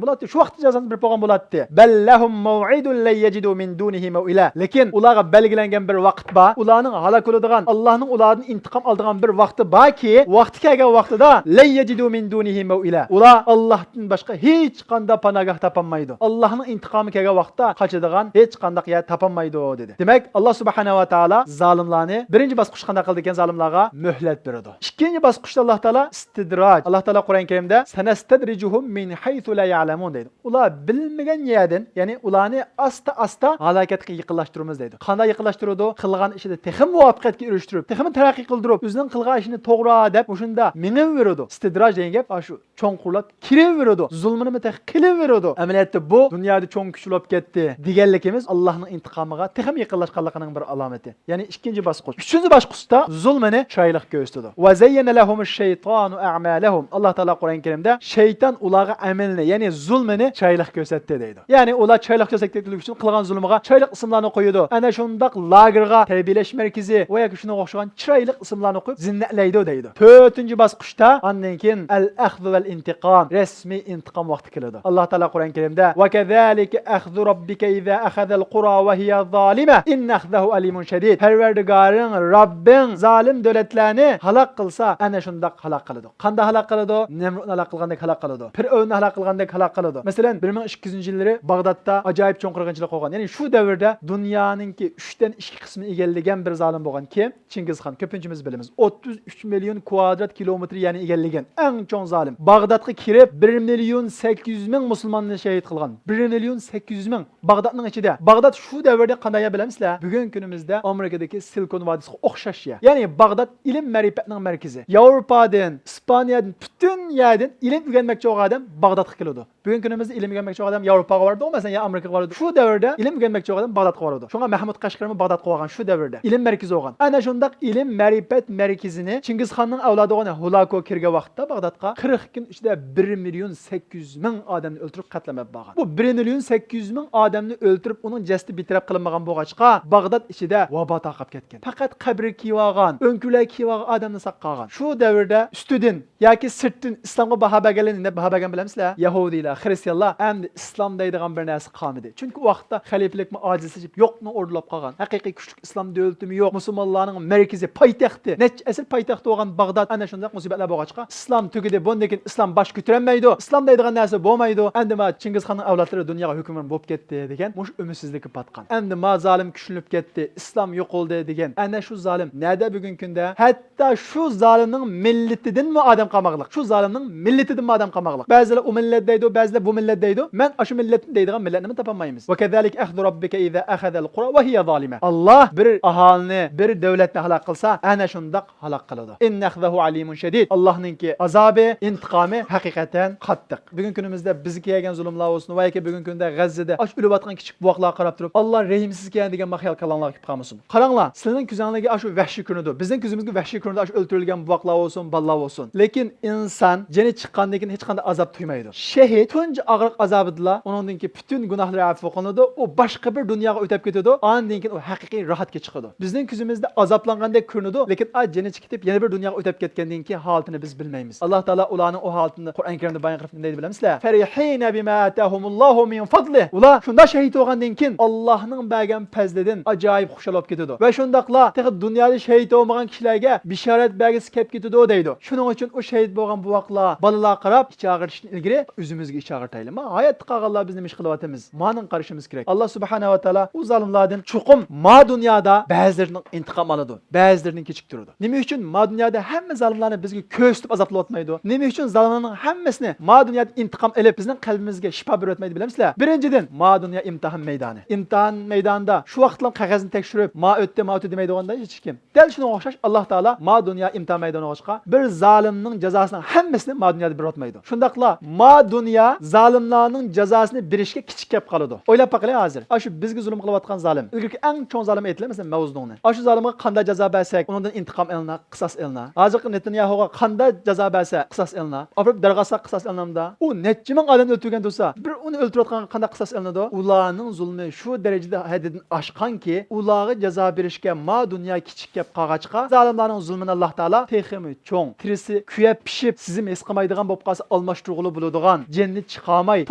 بولاتتى. شۇ ۋاقىتتا جازاسىنى بېرىپ بولغان بولاتتى. بەل لەھۇم مەۋئىدۇن لەن يەجىدۇ مىن دۇنىھى مەۋئىلا. لېكىن ئۇلارغا بەلگىلەنگەن بىر ۋاقىت بار. ئۇلارنىڭ ھالاك بولىدىغان، ئاللاھنىڭ ئۇلاردىن ئىنتىقام ئالىدىغان بىر ۋاقتى باركى، ۋاقتى كەلگەن ۋاقتىدا لەن يەجىدۇ مىن دۇنىھى مەۋئىلا. ئۇلار ئاللاھتىن باشقا ھېچقانداق پاناھگاھ تاپالمايدۇ. ئاللاھنىڭ ئىنتىقامى كەلگەن ۋاقىتتا قاچىدىغان ھېچقانداق يەر تاپالمايدۇ، دېدى. دېمەك، ئاللاھ سۇبھانەھۇ ۋە تائالا زالىملارنى بىرىنچى باسقۇچتا قانداق قىلىدىكەن؟ زالىملارغا مۆھلەت بېرىدۇ. ئىككىنچى باسقۇچتا ئاللاھ تائالا ئىستىدراج. ئاللاھ تائالا قۇرئان كەرىمدە سەنەستەدرىجۇھۇم مىن ھەيسۇ لا يەلەمۇن دەيدۇ. ئۇلار بىلمىگەن يەردىن، يەنى ئۇلارنى ئاستا-ئاستا ھالاكەتكە يېقىنلاشتۇرىمىز دەيدۇ. قانداق يېقىنلاشتۇرىدۇ؟ قىلغان ئىشىدا تېخىمۇ مۇۋەپپەقىيەتكە ئېرىشتۈرۈپ، تېخىمۇ تەرەققىي قىلدۇرۇپ، ئۆزىنىڭ قىلغان ئىشىنى توغرا دەپ مۇشۇنداق مېڭىۋېرىدۇ. ئىستىدراج دېگەن گەپ ئاشۇ. چوڭقۇرلاپ كىرىۋېرىدۇ. زۇلمىنىمۇ تېخى قىلىۋېرىدۇ. ئەمەلىيەتتە بۇ دۇنيادا چوڭ كۈچ بولۇپ كەتتى دېگەنلىكىمىز ئاللاھنىڭ ئىنتىقامىغا تېخىمۇ يېقىنلاشقانلىقىنىڭ بىر ئالامىتى. يەنى ئىككىنچى باسقۇچ. ئۈچىنچى باسقۇچتا زۇلمىنى چىرايلىق كۆرسىتىدۇ. ۋە زەييەنە لەھۇمۇش شەيتانۇ ئەمالەھۇم. ئاللاھ تائالا قۇرئان كەرىمدە شەيتان ئۇلارغا ئەمەلنى، يەنى زۇلمىنى چىرايلىق كۆرسەتتى دەيدۇ. يەنى ئۇلار چىرايلىق كۆرسەتكەنلىكى ئۈچۈن قىلغان زۇلمىغا چىرايلىق ئىسىملارنى قويىدۇ. ئەنە شۇنداق لاگېرغا، تەربىيەلەش مەركىزى ۋە ياكى شۇنىڭغا ئوخشىغان چىرايلىق ئىسىملارنى قويۇپ زىننەتلەيدۇ دەيدۇ. تۆتىنچى باسقۇچتا ئاندىن كېيىن ئەل ئەخزۇ ۋەل ئىنتىقام، رەسمىي ئىنتىقام ۋاقتى كېلىدۇ. ئاللاھ تائالا قۇرئان كەرىمدە، ۋە كەزالىكە ئەخزۇ رەببىكە ئىزا ئەخەزەل قۇرا ۋە ھىيە زالىمە ئىننە ئەخزەھۇ ئەلىمۇن شەدىد. پەرۋەردىگارىڭ، رەببىڭ زالىم دۆلەتلەرنى ھالاك قىلسا، ئەنە شۇنداق ھالاك قىلىدۇ. قانداق ھالاك قىلىدۇ؟ نەمرۇتنى ھالاك قىلغاندەك ھالاك قىلىدۇ. پىرئەۋننى ھالاك قىلغاندەك ھالاك قىلىدۇ. مەسىلەن، بىر مىڭ ئىككى يۈزىنچى يىللىرى باغدادتا ئاجايىپ چوڭقۇر قىرغىنچىلىق بولغان. يەنى شۇ دەۋردە دۇنيانىڭكى ئۈچتىن ئىككى قىسمىنى ئىگىلىگەن بىر زالىم بولغان. كىم؟ چىڭگىزخان. كۆپىنچىمىز بىلىمىز. ئوتتۇز ئۈچ مىليون كۋادرات كىلومېتىر يەرنى ئىگىلىگەن ئەڭ چوڭ زالىم. باغدادقا كىرىپ، بىر مىليون سەككىز يۈز مىڭ مۇسۇلماننى شەھىد قىلغان. بىر مىليون سەككىز يۈز مىڭ. باغدادنىڭ ئىچىدە. باغداد شۇ دەۋردە قانداق يەر بىلەمسىلەر؟ بۈگۈنكى كۈنىمىزدە ئامېرىكىدىكى سىلىكون ۋادىسىغا ئوخشاش يەر. يەنى باغداد ئىلىم مەرىپەتنىڭ مەركىزى. ياۋروپادىن، ئىسپانىيەدىن، پۈتۈن يەردىن ئىلىم ئۆگەنمەكچى بولغان ئادەم باغدادقا كېلىدۇ. بۈگۈنكى كۈنىمىزدە ئىلىم ئۆگەنمەكچى بولغان ئادەم ياۋروپاغا بارىدۇ، مەسىلەن، يا ئامېرىكىغا بارىدۇ. شۇ دەۋردە ئىلىم ئۆگەنمەكچى بولغان ئادەم باغدادقا بارىدۇ. شۇڭا مەھمۇد قەشقىرىمۇ باغدادقا بارغان شۇ دەۋردە. ئىلىم مەركىزى بولغان. ئەنە شۇنداق ئىلىم مەرىپەت مەركىزىنى چىڭگىزخاننىڭ ئەۋلادى بولغان ھولاكو كىرگەن ۋاقىتتا باغدادقا قىرىق كۈن ئىچىدە بىر مىليون سەككىز يۈز مىڭ ئادەمنى ئۆلتۈرۈپ قەتلەم ئېلىپ بارغان. بۇ بىر مىليون سەككىز يۈز مىڭ ئادەمنى ئۆلتۈرۈپ، ئۇنىڭ جەسىتى بىر تەرەپ قىلىنمىغان بولغاچقا، باغداد ئىچىدە ۋابا تارقاپ كەتكەن. پەقەت قەبرىگە كىيىۋالغان، ئۆڭكۈرلەرگە كىيىۋالغان ئادەمنى ساقلىغان. شۇ دەۋردە ئۈستىدىن ياكى سىرتتىن ئىسلامغا باھا بەرگەنلەرنى نېمە باھا بەرگەن بىلەمسىلەر؟ يەھۇدىيلار، خرىستىيانلار ئەمدى ئىسلام دەيدىغان بىر نەرسە قالمىدى. چۈنكى ئۇ ۋاقىتتا خەلىپىلىكمۇ ئاجىزلىشىپ، يوقنى ئورۇنلاپ قالغان. ھەقىقىي كۈچلۈك ئىسلام دۆلىتىمۇ يوق. مۇسۇلمانلارنىڭ مەركىزى، پايتەختى، نەچچە ئەسىر پايتەخت بولغان باغداد ئەنە شۇنداق مۇسىبەتلەر بولغاچقا، ئىسلام تۈگىدى، بۇندىن كېيىن ئىسلام باش كۆتۈرەلمەيدۇ، ئىسلام دەيدىغان نەرسە بولمايدۇ. ئەمدى ما چىڭگىزخاننىڭ ئەۋلادلىرى دۇنياغا ھۆكۈمران بولۇپ كەتتى دېگەن مۇشۇ ئۈمىدسىزلىككە پاتقان. ئەمدى ما زالىم كۈچلىنىپ كەتتى، ئىسلام يوقالدى دېگەن ئەنە شۇ زالىم نەدە بۈگۈنكى كۈندە؟ ھەتتا شۇ زالىمنىڭ مىللىتىدىنمۇ ئادەم قالماقلىق. شۇ زالىمنىڭ مىللىتىدىنمۇ ئادەم قالماقلىق. بەزىلەر ئۇ مىللەت دەيدۇ، بەزىلەر بۇ مىللەت دەيدۇ. مەن ئاشۇ مىللەتنى دەيدىغان مىللەتنىمۇ تاپالمايمىز. ۋە كەزالىكە ئەخزۇ رەببىكە ئىزا ئەخەزەل قۇرا ۋە ھىيە زالىمە. ئاللاھ بىر ئاھالىنى، بىر دۆلەتنى ھالاك قىلسا، ئەنە شۇنداق ھالاك قىلىدۇ. ئىننە ئەخزەھۇ ئەلىمۇن شەدىد. ئاللاھنىڭكى ئازابى، ئىنتىقامى ھەقىقەتەن قاتتىق. بۈگۈنكى كۈنىمىزدە بىزگە كەلگەن زۇلۇملار بولسۇن ۋە ياكى بۈگۈنكى كۈندە غەززىدە ئاشۇ ئۆلۈۋاتقان كىچىك بوۋاقلارغا قاراپ تۇرۇپ، ئاللاھ رەھىمسىزكەن دېگەن خىيال كاللاڭلارغا كېلىپ قالمىسۇن. قاراڭلار، سىلەرنىڭ كۆزۈڭلارغا ئاشۇ ۋەھشىي كۆرۈنىدۇ. بىزنىڭ كۆزىمىزگە ۋەھشىي كۆرۈنىدۇ ئاشۇ ئۆلتۈرۈلگەن بوۋاقلار بولسۇن، بالىلار بولسۇن. لېكىن ئىنسان جېنى چىققاندىن كېيىن ھېچقانداق ئازاب تۇيمايدۇ. شېھىت تۇنجى ئاغرىق ئازابىدىلا ئۇنىڭدىن كېيىن پۈتۈن گۇناھلىرى ئەپۇ قىلىنىدۇ. ئۇ باشقا بىر دۇنياغا ئۆتۈپ كېتىدۇ. ئاندىن كېيىن ئۇ ھەقىقىي راھەتكە چىقىدۇ. بىزنىڭ كۆزىمىزدە ئازابلانغاندەك كۆرۈنىدۇ، لېكىن ئا جېنى چىقىپ يەنە بىر دۇنياغا ئۆتۈپ كەتكەندىن كېيىن ھالىتىنى بىز بىلمەيمىز. ئاللاھ تائالا ئۇلارنىڭ ئۇ ھالىتىنى قۇرئان كەرىمدە بايان قىلىپ نېمە دەيدۇ بىلەمسىلەر؟ فەرىھىنە بىما ئاتاھۇمۇللاھۇ مىن فەزلىھ. ئۇلار شۇنداق شېھىت بولغاندىن كېيىن ئاللاھنىڭ بەرگەن پەزلىدىن ئاجايىپ خۇشال بولۇپ كېتىدۇ. ۋە شۇنداقلا تېخى دۇنيادا شېھىت بولمىغان كىشىلەرگە بېشارەت بەرگۈسى كەپ كېتىدۇ دەيدۇ. شۇنىڭ ئۈچۈن ئۇ شېھىت بولغان بوۋاقلار، بالىلار قاراپ ئىچ ئاغرىتىشتىن ئىلگىرى ئۆزىمىزگە چاغرتايلى. ما ھاياتتا قالغانلار بىز نېمە ئىش قىلىۋاتىمىز؟ مانىڭ قارىشىمىز كېرەك. ئاللا سۇبھانەھۇ ۋە تائالا ئۇ زالىملاردىن چوقۇم ما دۇنيادا بەزىلىرىنىڭ ئىنتىقام ئالىدۇ، بەزىلىرىنى كېچىكتۈرىدۇ. نېمە ئۈچۈن؟ ما دۇنيادا ھەممە زالىملارنى بىزگە كۆرسىتىپ ئازابلاۋاتمايدۇ. نېمە ئۈچۈن زالىملارنىڭ ھەممىسىنى ما دۇنيادا ئىنتىقام ئېلىپ بىزنىڭ قەلبىمىزگە شىپا بېرىۋەتمەيدۇ بىلەمسىلەر؟ بىرىنچىدىن، ما دۇنيا ئىمتىھان مەيدانى. ئىمتىھان مەيدانىدا شۇ ۋاقىتلا قەغەزنى تەكشۈرۈپ، ما ئۆتتى، ما ئۆتتى دېمەيدىغاندا ھېچ كىم. دەل شۇنىڭغا ئوخشاش، ئاللا تائالا ما دۇنيا ئىمتىھان مەيدانى بولغاچقا، بىر زالىمنىڭ جازاسىنىڭ ھەممىسىنى ما دۇنيادا بېرىۋاتمايدۇ. شۇنداقلا ما دۇنيا زالىملارنىڭ جازاسىنى بېرىشكە كىچىك كەپ قالىدۇ. ئويلاپ باقىلى ھازىر. ئاشۇ بىزگە زۇلۇم قىلىۋاتقان زالىم، ئىلگىرىكى ئەڭ چوڭ زالىم ئېيتىلە، مەسىلەن، ماۋزېدۇڭنى. ئاشۇ زالىمغا قانداق جازا بەرسەك، ئۇنىڭدىن ئىنتىقام ئېلىنا، قىساس ئېلىنا. ھازىرقى نېتانياھۇغا قانداق جازا بەرسە، قىساس ئېلىنا. ئاپىرىپ دەرغا ئاسساق، قىساس ئېلىنامدا؟ ئۇ نەچچە مىڭ ئادەمنى ئۆلتۈرگەن تۇرسا، بىر ئۇنى ئۆلتۈرۈۋاتقانغا قانداق قىساس ئېلىنىدۇ؟ ئۇلارنىڭ زۇلمى شۇ دەرىجىدە ھەددىدىن ئاشقانكى، ئۇلارغا جازا بېرىشكە ما دۇنيا كىچىك كەپ قالغاچقا، زالىملارنىڭ زۇلمىنى ئاللا تائالا تېخىمۇ چوڭ، تېرىسى كۆيۈپ پىشىپ، سېزىم ھېس قىلمايدىغان بولۇپ قالسا، ئالماشتۇرغىلى بولىدىغان، جېنىنى چىقارماي،